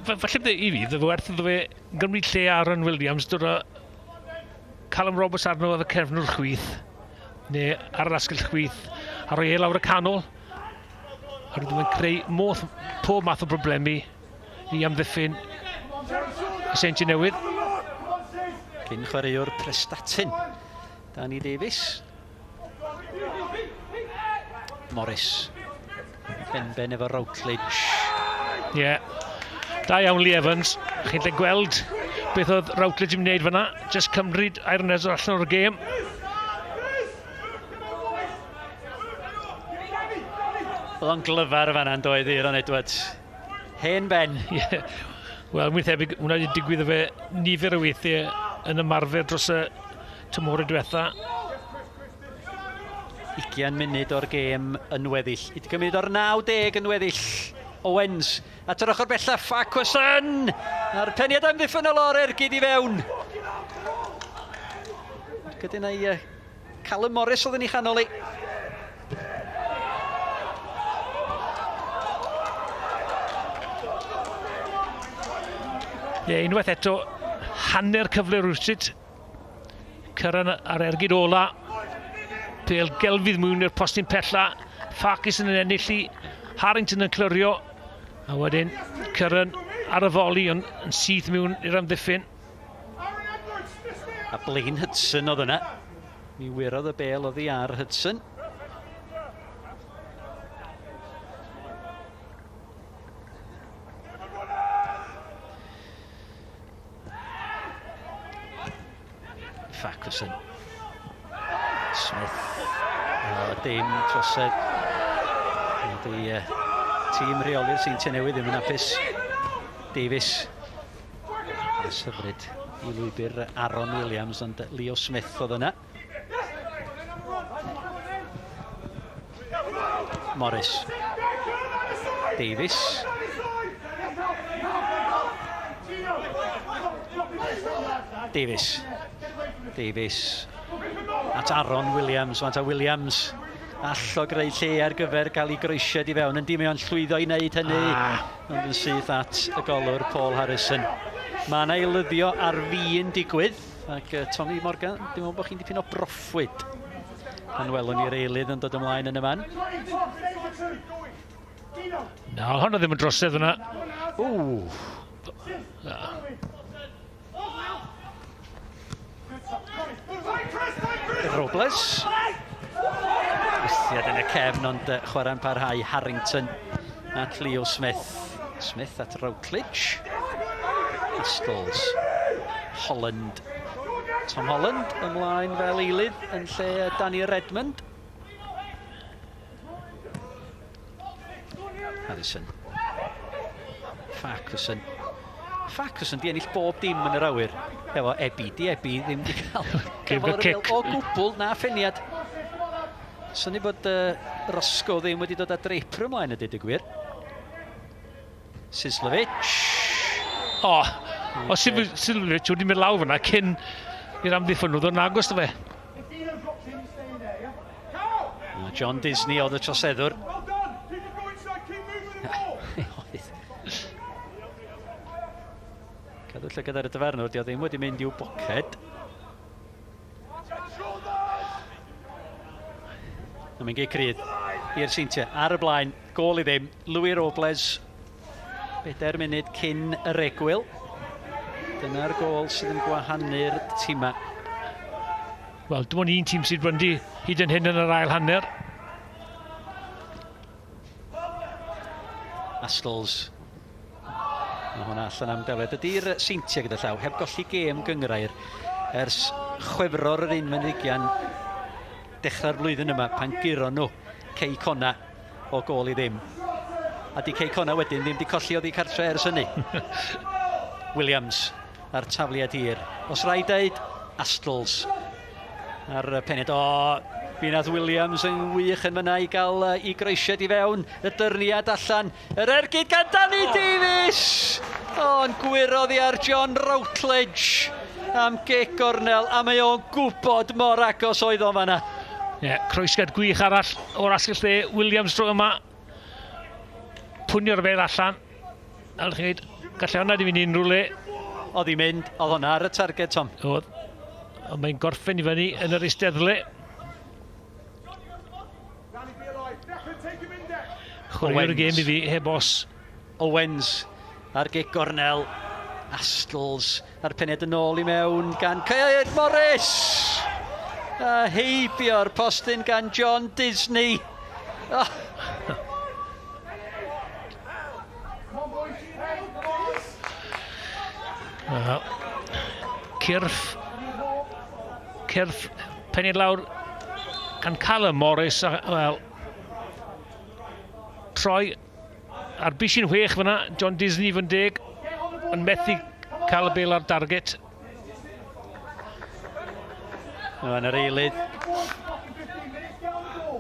Falle bydde i fi, fydde werth iddo fe gymryd lle Aaron Williams, dod â Callum Roberts arno efo cefnwr chwith, neu ar yr asgell chwith, a rhoi e lawr y canol. Oherwydd mae'n creu modd, pob math o broblemi i amddiffyn y Seintiau Newydd. Cyn chwaraewr Prestatyn, Danny Davies. Morris. Benben efo Routledge. Ie. Yeah. Da iawn Lee Evans. Chi'n lle gweld beth oedd Routledge yn wneud fyna. Just cymryd Iron Ezra allan o'r gêm. Oedd o'n glyfar fanna'n doedd Aaron Edwards. Hen ben. Ie. Yeah. Wel, mwy thebyg, hwnna wedi digwydd fe nifer o weithiau yn ymarfer dros y tymhorau diwetha. 20 munud o'r gêm yn weddill. 20 munud o'r 90 yn weddill. Owens at yr ochr bellaf, Farquharson! A'r peniad amddiffynnol o'r ergyd i fewn. Gyda i Callum Morris oedd yn ei chanol i. Ie, unwaith eto, hanner cyfle rhywsut. Cyrraedd ar ergyd ola. Pel gelfydd mwyn i'r postyn pella. Farquharson yn ennill i. Harrington yn clirio. A wedyn Curran ar y foli yn, yn syth mewn i'r amddiffyn. A Blaine Hudson oedd yna. Mi wyrodd y bel oddi ar Hudson. Farquharson. Smith. O, dim trosedd. Ydy uh, tîm rheoli'r Seintiau Newydd ddim yn hapus. Davies. Pas hyfryd i lwybr Aaron Williams, ond Leo Smith oedd yna. Morris. Davies. Davies. Davies. At Aaron Williams. Want a Williams all o greu lle ar gyfer gael ei groesiad i fewn. Yndi, mae o'n llwyddo i wneud hynny. Ond yn syth at y golwr Paul Harrison. Mae yna eilyddio ar fin digwydd. Ac Tommy Morgan, dwi'n meddwl bod chi'n dipyn o broffwyd pan welwn ni'r eilydd yn dod ymlaen yn y man. Na, hwnna ddim yn drosedd fyna. Ww. Na. Robles. Wythiad yn y cefn, ond chwarae'n parhau Harrington at Leo Smith. Smith at Routledge. Astles. Holland. Tom Holland ymlaen fel eilydd yn lle Danny Redmond. Harrison. Farquharson. Farquharson di ennill bob dim yn yr awyr efo Ebi. Di Ebi ddim di cael gael cic o gwbl na ffeniad. Syni bod Roscoe ddim wedi dod â Draper ymlaen y dweud y gwir. Sislovic. O, o Sislovic wedi mynd lawr fyna cyn i'r amddiffynwr ddod yn agos fe. John Disney oedd y troseddwr. Cadw llygad ar y dyfarnwr, di o ddim wedi mynd i'w boced. A mae'n gei crydd i'r Seintiau ar y blaen, gôl i ddim. Louis Robles, 4 munud cyn yr egwyl. Dyna'r gôl sydd yn gwahanu'r tîmau. Wel, dim ond un tîm sydd wedi hyd yn hyn yn yr ail hanner. Astles. Mae hwnna allan am deled. Ydy'r Seintiau gyda llaw, heb golli gêm gynghrair ers Chwefror yr 21 dechrau'r flwyddyn yma pan guron nhw Cei Cona o gôl i ddim. A di Cei Cona wedyn ddim di colli oddi cartre ers hynny. Williams a'r tafliad hir. Os rhaid deud, Astles ar y pened. O, mi nath Williams yn wych yn fyna i gael i groesiad i fewn. Y dyrniad allan. Yr ergyd gan Danny Davies! O, yn gwyro oddi ar John Routledge am gic gornel, a mae o'n gwybod mor agos oedd o'n fanna. Ie, yeah, croesiad gwych arall o'r asgell dde, Williams tro yma. Pwnio'r bel allan. A chi'n gweud, gallai hwnna di fynd unrhyw le. Oedd hi'n mynd, oedd hwnna ar y targed, Tom. Oedd. Ond mae'n gorffen i fyny yn yr eisteddle. Chwaraewr y gêm i fi, heb os. Owens ar gic gornel. Astles a'r peniad yn ôl i mewn gan Caer Morris! A heibio'r postyn gan John Disney. Oh. Well, cyrff, cyrff peniad lawr gan Callum Morris, a, wel, troi ar bishyn chwech fyna, John Disney fy'n deg, yn methu cael y bel ar darget. Yn yr eilydd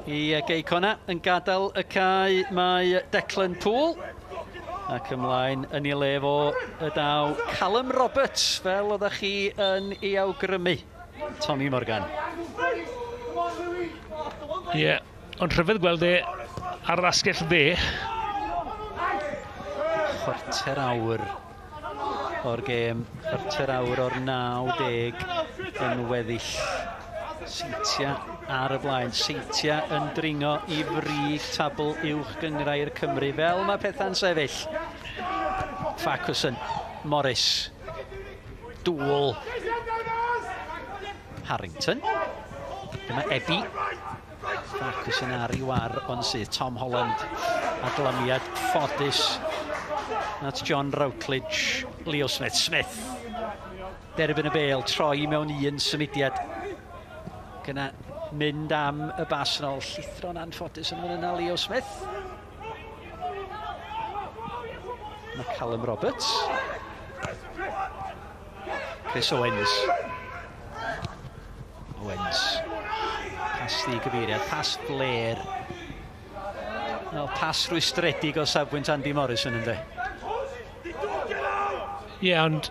i Gei Cona yn gadael y cae mae Declan Poole ac ymlaen yn ei le fo y daw Callum Roberts fel oeddech chi yn ei awgrymu. Tommy Morgan. Ie, yeah, ond rhyfedd gweld e ar yr asgell dde. Chwarter awr o'r gêm, chwarter awr o'r 90 yn weddill. Seintia ar y blaen, Seintia yn dringo i frig tabl uwch gynghrair Cymru fel mae pethau'n sefyll. Farquharson, Morris, Dŵl, Harrington, dyma Ebi, Farquharson ar ei war ond sydd Tom Holland a glamiad ffodus at John Routledge, Leo Smith, Smith derbyn y bel, troi mewn un symudiad gyna mynd am y bas yn ôl, llithro'n anffodus yn fan yna Leo Smith. Mae Callum Roberts. Chris Owens. Owens. Pas ddi gyfeiriad, pas fler. Wel, pas rwystredig o safbwynt Andy Morrison ynddo. Ie, yeah, ond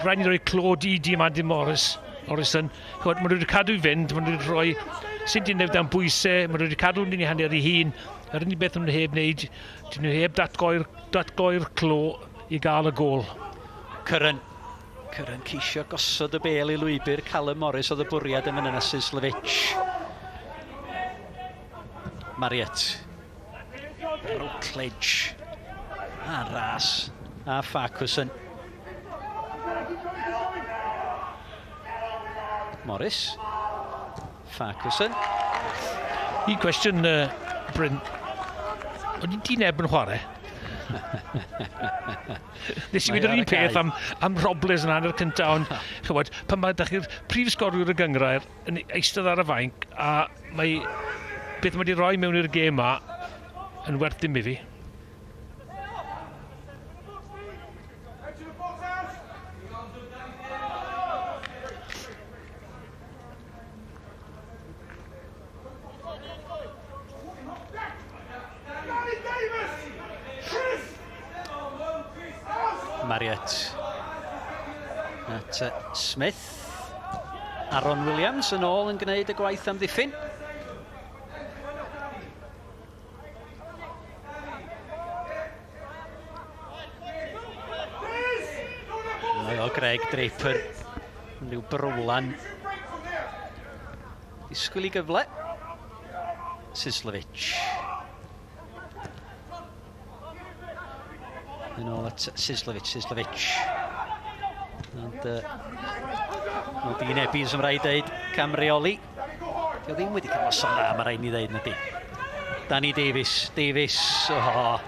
rhaid ni roi clod i dîm Andy Morris, Morrison. Chymod, maen nhw wedi cadw i fynd, maen nhw wedi rhoi sy'n dyn dan bwysau, maen nhw wedi cadw yn ei hanner ei hun. Yr unig beth maen nhw heb wneud, dyn nhw heb datgoi'r datgoi clo i gael y gôl. Curran. Curran ceisio gosod y bel i lwybr Callum Morris oedd y bwriad yn fan yna Sislovic. Marriott. Routledge. A ras. A Farquharson. Morris. Farquharson. Un cwestiwn, uh, Bryn. O'n i'n dyn neb yn chwarae? Nes i weud yr un peth am, am Robles yn hanner cyntaf, ond chymod, pan mae ydych chi'r prif sgoriwr y gyngrair yn eistedd ar y fainc, a mae beth mae wedi rhoi mewn i'r gêm ma yn werth dim i fi. Marriott at Smith. Aaron Williams yn ôl yn gwneud y gwaith amddiffyn. Mae o Greg Draper yn rhyw brwlan. Disgwyl i gyfle. Sislovic. Yn ôl at Sislovic, Sislovic. Ond uh, mae Dean Ebbins yn rhaid dweud camreoli. Dio ddim wedi cael noson dda, mae rhaid ni ddeud na di. Danny Davies, Davies, oh,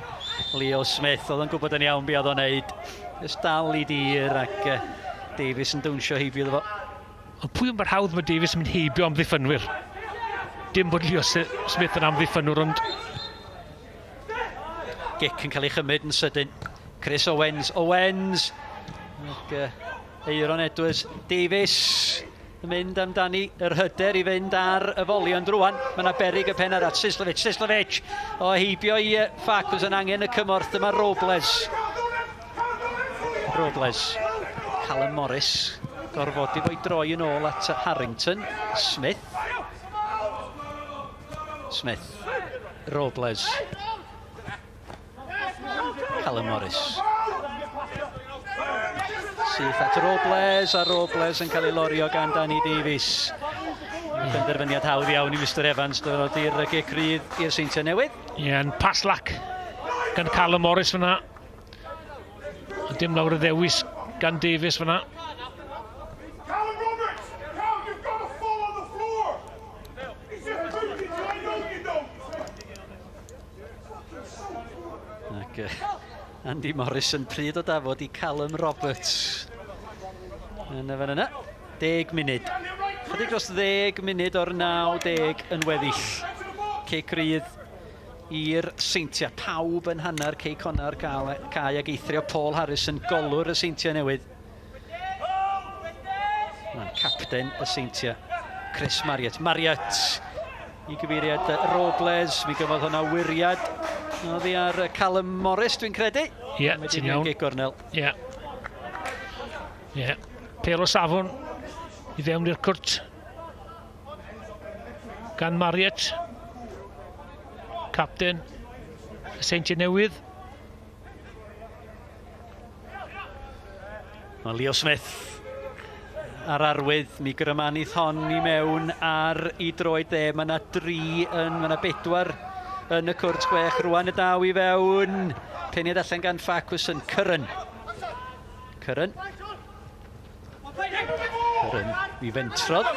Leo Smith, oedd yn gwybod yn iawn be oedd o'n neud. Jyst dal i dir ac uh, Davies yn dawnsio heibio iddo fo. Ond pwy yn hawdd mae Davies yn mynd heibio am ddiffynwyr? Dim bod Leo Smith yn amddiffynwr, ond... Gic yn cael ei chymryd yn sydyn. Chris Owens, Owens! Ac, uh, Euron Edwards, Davies yn mynd amdani yr hyder i fynd ar y foli, ond rwan mae yna berig y pen arall. Sislovic, Sislovic o heibio i Farquhar yn angen y cymorth. Dyma Robles. Robles. Callum Morris gorfodi fo'i droi yn ôl at Harrington. Smith. Smith. Robles. Callum Morris. Syth at Robles, a Robles yn cael ei lorio gan Danny Davies. Penderfyniad hawdd iawn i Mr Evans, dod i'r gic rydd i'r Seintiau Newydd. Ie, yeah, yn pas lac gan Callum Morris fyna. Ond dim lawr y ddewis gan Davies fyna. Callum Roberts! Cal, you've got to fall on the floor! He's just booted you, I know you don't! Ac Andy Morris yn pryd o dafod i Callum Roberts. Yn y fan yna. 10 munud. Chydig dros 10 munud o'r 90 yn weddill. Cic rydd i'r Seintiau. Pawb yn hanner Cei Connah cae ag eithrio Paul Harrison, golwr y Seintiau newydd. Mae'n capten y Seintiau, Chris Marriott. Marriott i gyfeiriad Robles. Mi gyfodd hwnna wiriad oddi ar Callum Morris, dwi'n credu. Ie, yeah, ti'n iawn. Gic gornel. Ie. Yeah. Ie. Yeah. Pel o safon i fewn i'r cwrt gan Marriott. Capten y Seintiau Newydd. Mae Leo Smith ar arwydd, mi grymanith hon i mewn ar i droed dde. Mae yna dri yn, mae yna bedwar yn y cwrt chwech. Rwan y daw i fewn. Peniad allan gan Farquharson. Curran. Curran. Curran i fentrodd.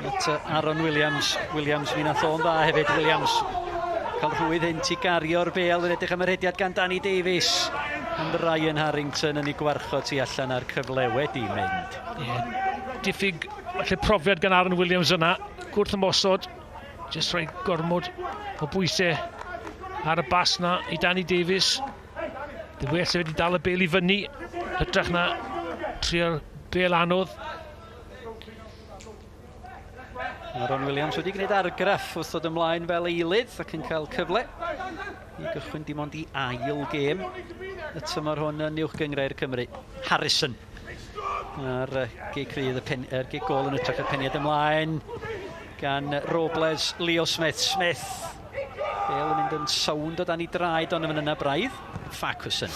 At Aaron Williams. Williams mi nath o'n dda hefyd. Williams cael rhwydd hyn i gario'r bel yn edrych am yr hediad gan Danny Davies. Ond Ryan Harrington yn ei gwarchod tu allan a'r cyfle wedi mynd. Yeah, diffyg falle profiad gan Aaron Williams yna. Gwrth ymosod, jyst rhoi gormod o bwysau ar y bas na i Danny Davies. Dim well wedi dal y bel i fyny, hytrach na trio'r bel anodd. Aaron Williams wedi gwneud argraff wrth ddod ymlaen fel eilydd ac yn cael cyfle i gychwyn dim ond i ail gêm y tymor hwn yn Uwch Gynghrair Cymru. Harrison ar gic rydd, y pen, er gic gol yn ytrach y peniad ymlaen gan Robles, Leo Smith. Smith, bel yn mynd yn sownd o dan i draed ond yn yna braidd. Farquharson.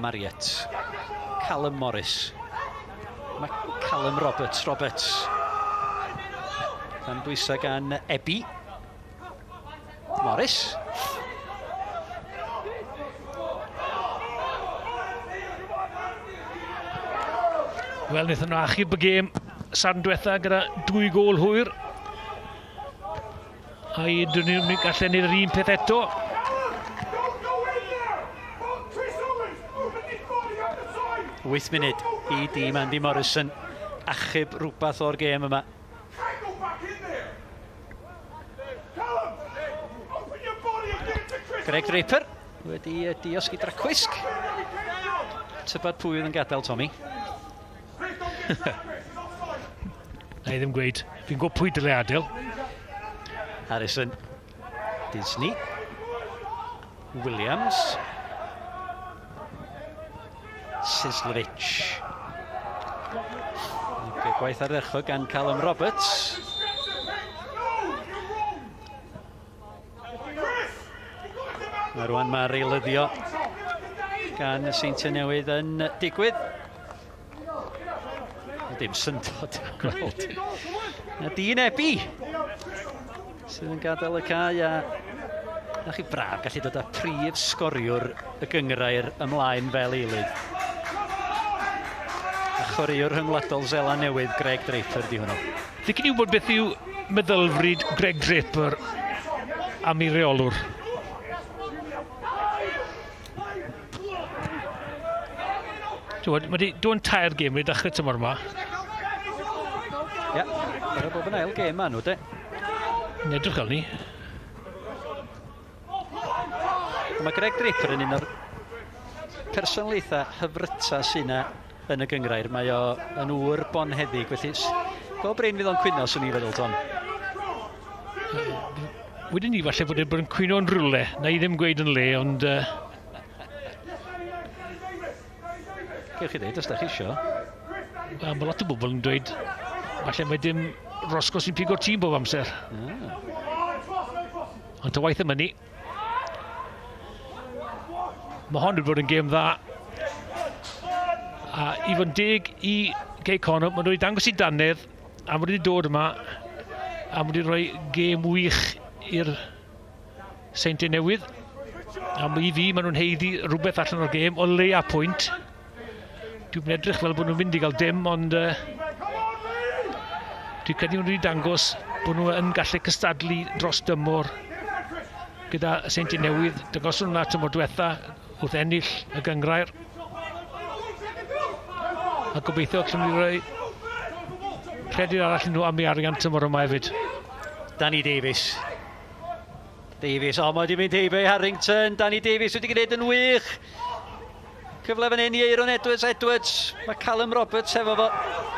Marriott. Callum Morris. Mae Callum Roberts, Roberts. Dan bwysau gan Ebi. Morris. Wel, wnaethon nhw achub y gêm sarn diwetha gyda dwy gol hwyr. A i dyn nhw'n gallu neud yr un peth eto. 8 munud i dîm Andy Morrison achub rhywbeth o'r gêm yma. Greg Draper wedi diosg i dracwisg. Tybed pwy oedd yn gadael, Tommy? Na i ddim gweud. Fi'n gwybod pwy dyle adael. Harrison. Disney. Williams. Sislovich. Okay, gwaith ardderchog gan Callum Roberts. Mae rwan mae'r eilyddio gan y Seintiau Newydd yn digwydd. Dim syndod gweld. Na Dean Ebi sydd yn gadael y cae a na chi braf gallu dod â prif sgoriwr y gynghrair ymlaen fel eilydd. A chwaraewr rhyngwladol Seland Newydd Greg Draper di hwnnw. Licen i wybod beth yw meddylfryd Greg Draper am ei reolwr. Ti'n mae wedi dod yn tair gêm wedi dechrau tymor yma. Ie, yeah, chwarae bob yn ail gêm ma nhw, de. Yn edrych fel ni. Mae Greg Draper yn un o'r personoliaethau hyfryta sy'n yna yn y gynghrair. Mae o yn ŵr bonheddig, felly go brin fydd o'n cwyno, swn i'n feddwl, Tom. Wedyn ni falle bod e'n bod yn cwyno yn rhywle. Na i ddim gweud yn le, ond... Gewch chi ddeud os da chi isio. Wel, mae lot o bobl yn dweud falle mae dim Roscoe sy'n pigo'r tîm bob amser. Ond ta waith am hynny. Mae hon wedi bod yn gêm dda. A i fod yn deg i Gei Connah, maen nhw wedi dangos i dannedd. A mae wedi dod yma a mae wedi rhoi gêm wych i'r Seintiau Newydd. A i fi, maen nhw'n heiddi rhywbeth allan o'r gêm, o leia pwynt. Dwi'n edrych fel bod nhw'n mynd i gael dim, ond uh, dwi'n credu nhw wedi dangos bod nhw yn gallu cystadlu dros dymor gyda y Seintiau Newydd. Dangoson nhw'n tymor diwetha wrth ennill y gyngrair. A gobeithio allwn ni roi rhediad arall nhw am ei arian tymor yma hefyd. Danny Davies. Davies, o, mae wedi mynd heibio i Harrington. Danny Davies wedi gwneud yn wych. Cyfle fan hyn i Eiron Edwards. Edwards, mae Callum Roberts efo fo.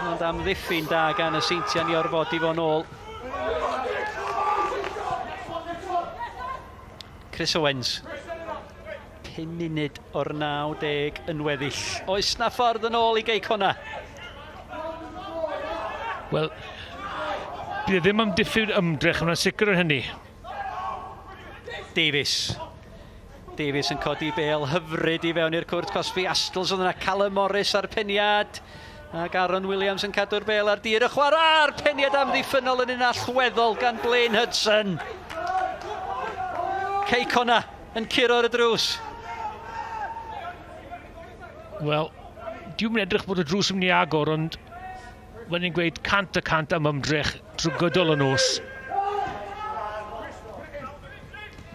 Ond amddiffyn da gan y Seintiau ni orfod i fo'n ôl. Chris Owens. 5 munud o'r 90 yn weddill. Oes na ffordd yn ôl i Gei Connah? Wel, bydd e ddim am diffyg ymdrech, mae'n sicr o hynny. Davies. Davies yn codi bel hyfryd i fewn i'r cwrt cosbi. Astles oedd yna Callum Morris ar peniad. Ac Aaron Williams yn cadw'r bel ar dir y chwarae. A'r peniad amddiffynnol yn un allweddol gan Blaine Hudson. Cei Connah yn curo ar y drws. Wel, diw'n edrych bod y drws yn mynd i agor, ond mae'n ni'n gweud 100% am ymdrech drwy gydol y nos.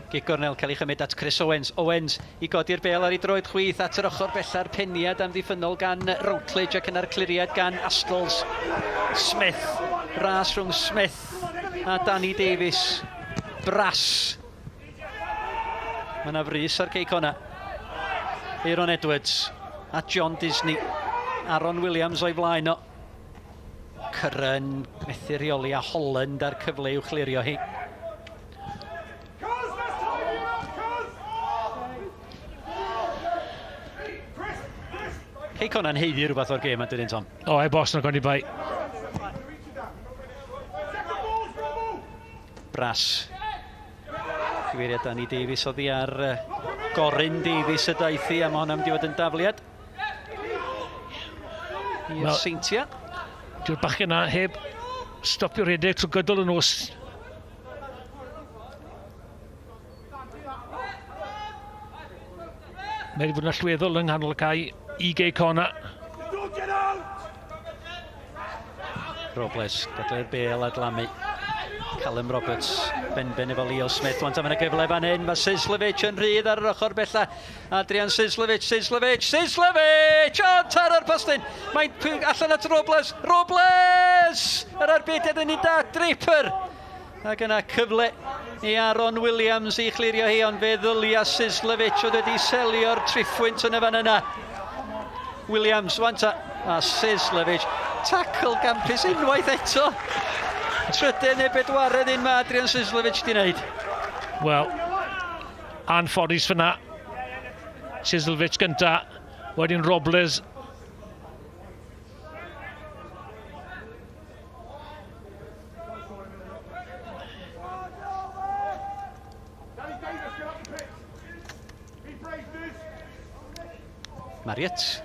Gic gornel cael ei chymryd at Chris Owens. Owens i godi'r bel ar ei droed chwith at yr ochr bella'r peniad amddiffynnol gan Routledge ac yna'r cliriad gan Astles. Smith. Ras rhwng Smith a Danny Davies. Brass. Mae yna frys ar Cei Connah. Aaron Edwards a John Disney. Aaron Williams o'i flaen o. Curran methu rheoli a Holland ar cyfle i'w chlirio hi. Cei Connah'n haeddu rhywbeth o'r gêm ydyn Tom? O, heb os na goni bai. Brass. Cyfeiriad Danny Davies oddi ar Gorin Davies y daeth hi, a mae hwnna'n mynd i fod yn dafliad. I'r well, Seintiau. Dyw'r bachgen yna heb stopio rhedeg trwy gydol y nos. Mae wedi bod yn allweddol yng nghanol y cae i Gei Connah. Robles, gadael bel a glamu. Callum Roberts, benben efo Leo Smith. Wan tan y gyfle fan hyn, mae Sislovic yn rhydd ar yr ochr bella. Adrian Sislovic, Sislovic, Sislovic! O, taro'r postyn! Mae'n allan at Robles, Robles! Yr arbediad yn un da, Draper! Ac yna cyfle i Aaron Williams i chlirio hi, ond fe ddylia Sislovic oedd wedi selio'r triffwynt yn y fan yna. Williams, wan ta, a Sislovic, tackle gampus unwaith eto. Trydydd neu bedwaredd un mae Adrian Sislovic di wneud. Wel, anffodus fyna. Sislovic gynta, wedyn Robles. Marriott.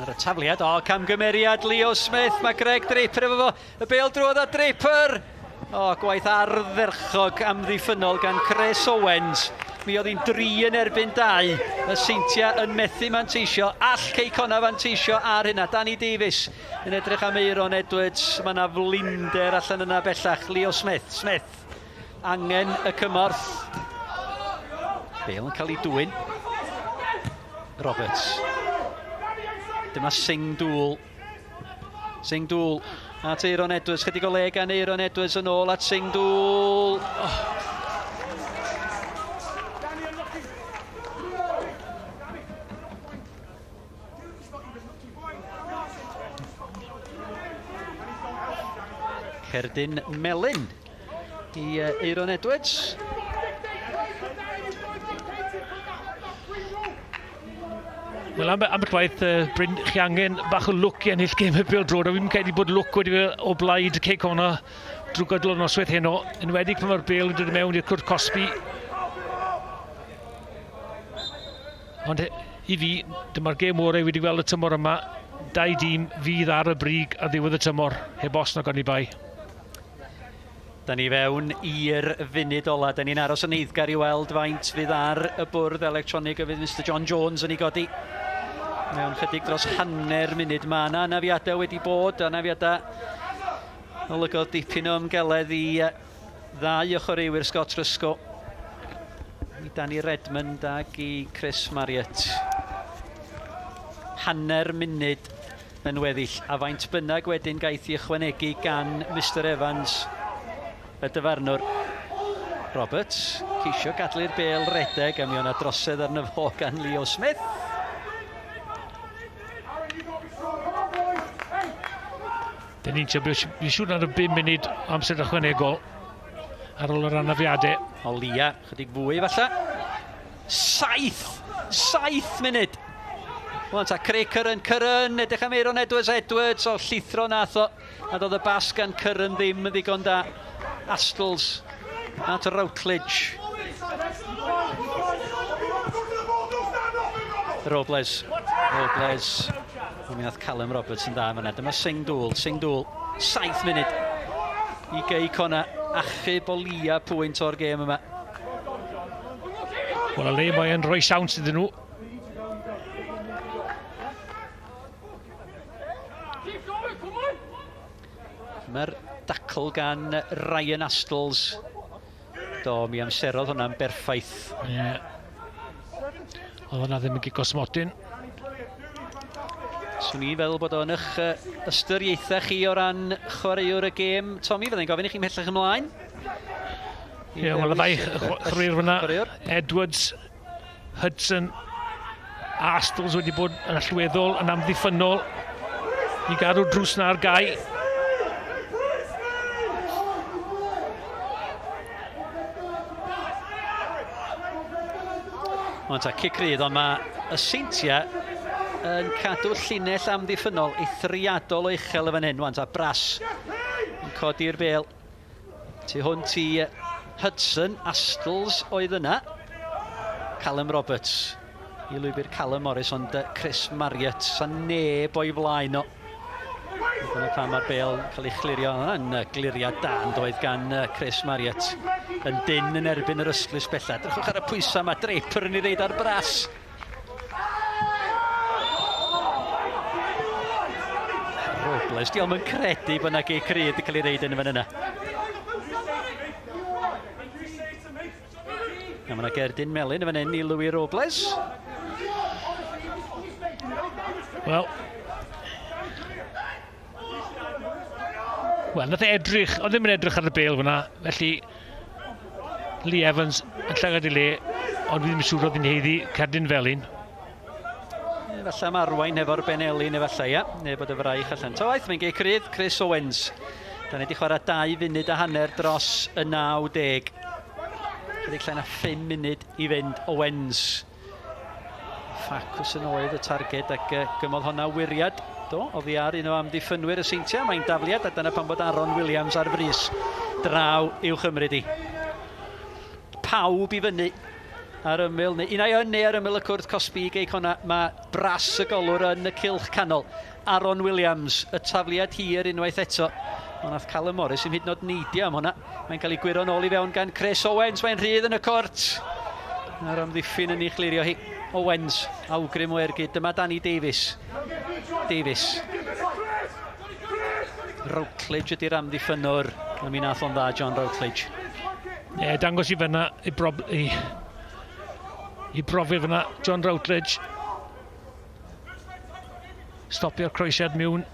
Ar y tafliad, o, camgymeriad Leo Smith, mae Greg Draper efo fo, y bêl drwodd a Draper! O, gwaith ardderchog amddiffynnol gan Chris Owens. Mi oedd hi'n dri yn erbyn dau. Y Seintiau yn methu manteisio. All Cei Connah fanteisio ar hynna. Danny Davies yn edrych am Eiron Edwards. Mae yna flinder allan yna bellach. Leo Smith. Smith angen y cymorth. Bale yn cael ei dwyn. Roberts. Dyma Singh Dŵl. Singh Dŵl at Eiron Edwards. Chydig o le gan Eiron Edwards yn ôl at Singh Dŵl. Oh. Cerdyn melyn i Eiron Edwards. Wel, am, ambell waith, uh, Bryn, chi angen bach o lwc i ennill gêm y bêl droed, a fi'n credu bod lwc wedi o blaid Cei Connah drwy gydol y noswaith heno, enwedig pan mae'r bêl yn dod mewn i'r cwrt cosbi. Ond i fi, dyma'r gêm orau wedi gweld y tymor yma. Dau dîm fydd ar y brig a ddiwedd y tymor, heb os na goni bai. Da ni fewn i'r funud ola. Da ni'n aros yn eiddgar i weld faint fydd ar y bwrdd electronig y fydd Mr John Jones yn ei godi. Mewn chydig dros hanner munud. Mae yna anafiadau wedi bod, anafiadau olygodd dipyn o ymgeledd i ddau o chwaraewyr Scott Rusco. I Danny Redmond ag i Chris Marriott. Hanner munud yn weddill, a faint bynnag wedyn gaeth i ychwanegu gan Mister Evans, y dyfarnwr. Roberts, ceisio gadlu'r bel redeg, a mi o'na drosedd arno fo gan Leo Smith. Dyn ni'n tybio, fi'n siŵr nad y 5 munud amser ychwanegol ar ôl yr anafiadau. O lia, chydig fwy falle. Saith! Saith munud! Wel ta, Craig Curran, Curran, edrych am Aaron Edwards, Edwards, o llithro nath o. A doedd y bas gan Curran ddim yn ddigon da. Astles at Routledge. Robles, Robles. Wel, mi nath Callum Roberts yn dda yma. Dyma Singh Dŵl, Singh Dŵl, saith munud i Gei Cona achub o lia pwynt o'r gêm yma. Wel, y le mae'n rhoi siawns iddyn nhw. Mae'r dacl gan Ryan Astles. Do, mi amserodd hwnna'n berffaith. Ie. Yeah. Oedd hwnna ddim yn gico smotyn. Swn i'n feddwl bod o'n eich ystyriaethau chi o ran chwaraewr y gêm. Tommy, fyddai'n gofyn i chi mhellach ymlaen. Ie, yeah, wel y ddau chwaraewr fyna, Edwards, Hudson a Astles wedi bod yn allweddol, yn amddiffynnol i gadw drws na ar gau. Ond ta, cic rydd, ond mae y Seintiau yn cadw llinell amddiffynnol eithriadol o uchel y fan hyn. Wan ta, Brass yn codi'r bel. Tu hwnt i Hudson, Astles oedd yna. Callum Roberts i lwybr Callum Morris, ond Chris Marriott, sa neb o'i flaen o. Dyna pam mae'r bel cael ei chlirio yn gliriad da yn doedd gan Chris Marriott yn dyn yn erbyn yr ystlys bellach. Drychwch ar y pwysau mae Draper yn ei ddeud ar bras. Robles, diolch yn credu bod yna gic rydd wedi cael ei reid yn y fan yna. A mae yna gerdyn melyn y fan hyn i Louis Robles. Wel, Wel, nath e edrych, oedd ddim yn edrych ar y bel fyna, felly Lee Evans yn llygad i le, ond fi ddim yn siŵr oedd hi'n heiddi cerdyn felyn. Efallai am arwain hefo'r benelin efallai, ia. Neu bod y fraich allan. Ta waith, mae'n gei crydd, Chris Owens. Da ni wedi chwarae 2 funud a hanner dros y 90. Chydig llai na 5 munud i fynd. Owens. Ffacws yn oedd y targed ac gymodd honna wiriad. Do, oddi ar un o amddiffynwyr y Seintiau. Mae'n dafliad a dyna pan bod Aaron Williams ar frys draw i'w chymryd i. Pawb i fyny ar ymyl, neu unai yn neu ar ymyl y cwrt cosbi i Gei Cona. Mae bras y golwr yn y cylch canol. Aaron Williams, y tafliad hir unwaith eto. Ond nath Callum Morris ddim hyd yn oed neidio am hwnna. Mae'n cael ei gwyro nôl i fewn gan Chris Owens. Mae'n rhydd yn y cwrt. A'r amddiffyn yn ei chlirio hi. Owens, awgrym o ergyd. Dyma Danny Davies. Davies. Routledge ydy'r amddiffynnwr. A mi nath o'n dda, John Routledge. Ie, yeah, dangos i fyna, i, brob, i, i brofi fyna, John Routledge. Stopio'r croesiad mewn.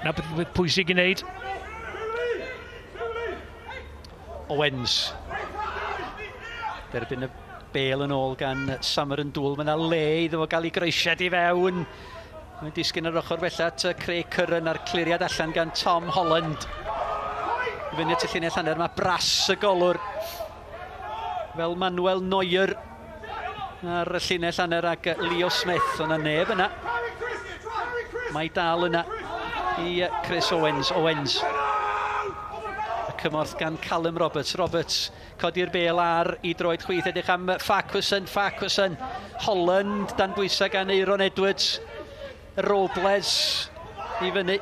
Na beth beth pwysig i wneud. Owens. Derbyn y bel yn ôl gan Summer yn dŵl. Mae yna le iddo fo gael ei groesiad i fewn. Mae'n disgyn ar ochr bella at Craig Curran a'r cliriad allan gan Tom Holland. I fyny at y llinell hanner, mae bras y golwr fel Manuel Neuer ar y llinell hanner ac Leo Smith. Ond na neb yna. Mae dal yna i Chris Owens. Owens. Y cymorth gan Callum Roberts. Roberts codi'r bel ar i droed chwith. Edrych am Farquharson. Farquharson. Holland dan bwysau gan Aaron Edwards. Robles. i fyny.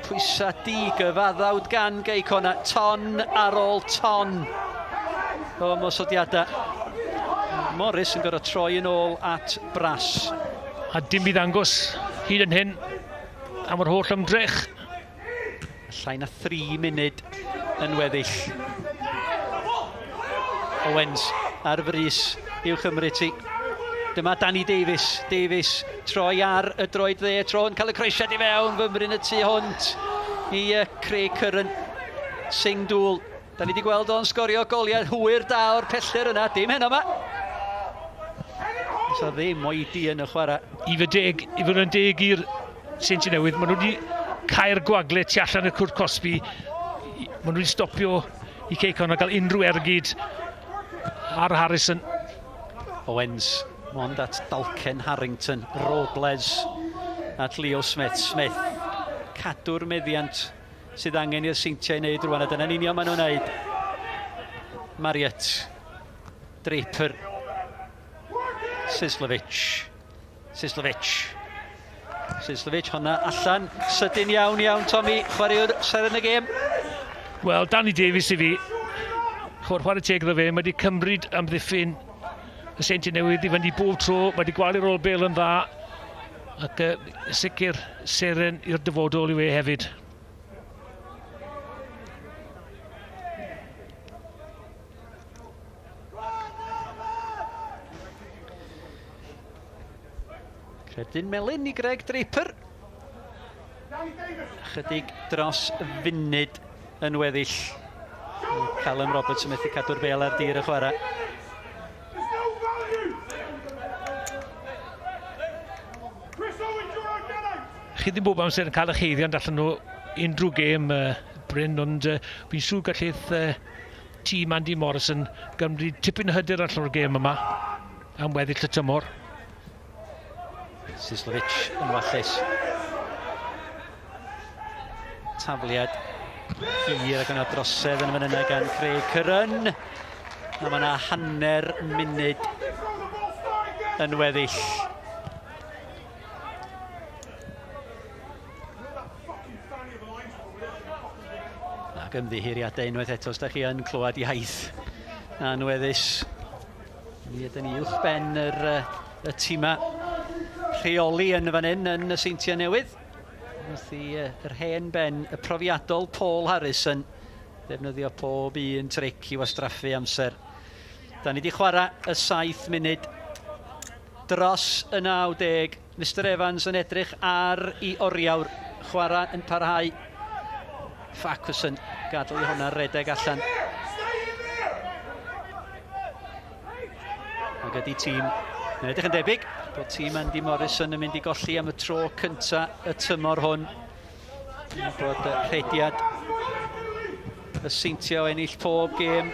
Pwysa digyfaddawd gan Gei Connah. Ton ar ôl ton o ymosodiadau. Morris yn gorfod troi yn ôl at Brass. A dim i ddangos hyd yn hyn am yr holl ymdrech. Llai na 3 munud yn weddill. Owens ar frys i'w chymryd ti. Dyma Danny Davies. Davies troi ar y droed dde. Tro yn cael y croesiad i fewn. Fymryn y tu hwnt i Craig Curran. Singh Dŵl. Da ni wedi gweld o'n sgorio goliau hwyr da o'r pellter yna. Dim heno yma. Oes ddim oedi yn y chwarae. I fod deg, i fod yn deg i'r Seintiau Newydd, maen nhw wedi cael gwagle tu allan y cwrt cosbi. Maen nhw wedi stopio i Cei Connah gael unrhyw ergyd ar Harrison. Owens, mond at Dalken Harrington, Robles at Leo Smith. Smith, cadw'r meddiant sydd angen i'r Seintiau wneud rwan, a dyna'n union maen nhw'n wneud. Marriott, Draper, Sislovic, Sislovic, Sislovic, honna allan, sydyn iawn iawn, Tommy, chwaraewr seren y gêm. Wel, Danny Davies i fi, chwarae chwarae teg iddo fe, mae wedi cymryd amddiffyn y Seintiau Newydd i fynd i bob tro, mae wedi gwalu'r ôl bel yn dda, ac uh, sicr seren i'r dyfodol yw e hefyd. Credyn melyn i Greg Draper. Chydig dros funud yn weddill. Callum Roberts yn methu cadw'r bel ar dir y chwarae. Chi ddim bob amser yn cael eich haeddiant allan o unrhyw gêm, uh, Bryn, ond uh, fi'n siŵr gallith uh, tîm Andy Morrison gymryd tipyn o hyder allan o'r gêm yma am weddill y tymor. Sislovic yn wallus. Tafliad hir ac yna drosedd yn y fan yna gan Craig Curran. A mae yna hanner munud yn weddill. Ac ymddiheuriadau unwaith eto os da chi yn clywed iaith anweddus. Mi ydyn ni uwch ben yr, y tîma rheoli yn fan hyn yn y Seintiau Newydd. Wrth i yr hen ben, y profiadol Paul Harrison, ddefnyddio pob un tric i wastraffu amser. Da ni wedi chwarae y 7 munud dros y 90. Mister Evans yn edrych ar i oriawr. Chwarae yn parhau. Farquharson gadael i hwnna redeg allan. Ac ydy tîm yn edrych yn debyg bod tîm Andy Morrison yn mynd i golli am y tro cynta y tymor hwn. Bod rhediad y Seintiau ennill pob gêm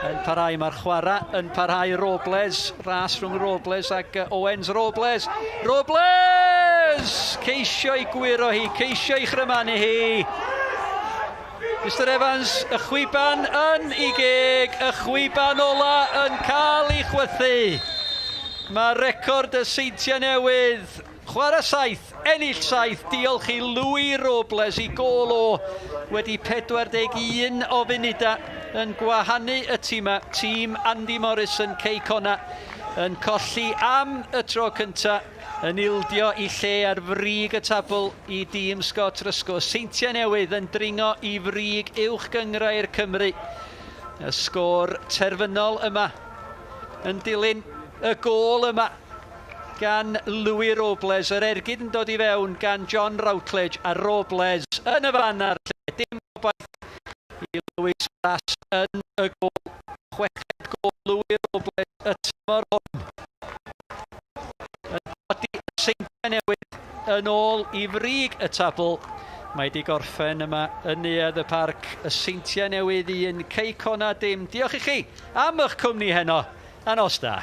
yn parhau. Mae'r chwarae yn parhau. Robles, ras rhwng Robles ac Owens. Robles! Robles! Ceisio i gwyro hi, ceisio i chrymanu hi. Mr Evans, y chwiban yn ei geg, y chwiban ola yn cael ei chwythu. Mae record y Seintiau Newydd. Chwarae 7, ennill 7, diolch i Louis Robles i gôl o wedi 41 o funudau yn gwahanu y tîmau. Tîm Andy Morrison, Cei Connah yn colli am y tro cyntaf yn ildio i lle ar frig y tabl i dîm Scott Rysgo. Seintiau Newydd yn dringo i frig uwch gynghrair Cymru. Y sgôr terfynol yma yn dilyn y gôl yma gan Louis Robles, yr ergyd yn dod i fewn gan John Routledge a Robles yn y fan a'r lle. Dim gobaith i Lewis Brass yn y gôl. Chweched gôl Louis Robles y tymor hwn. Yn codi y Seintiau Newydd yn ôl i frig y tabl. Mae di gorffen yma yn Neuadd y Parc. Y Seintiau Newydd 1, Cei Connah dim. Diolch i chi am eich cwmni heno. A nos da.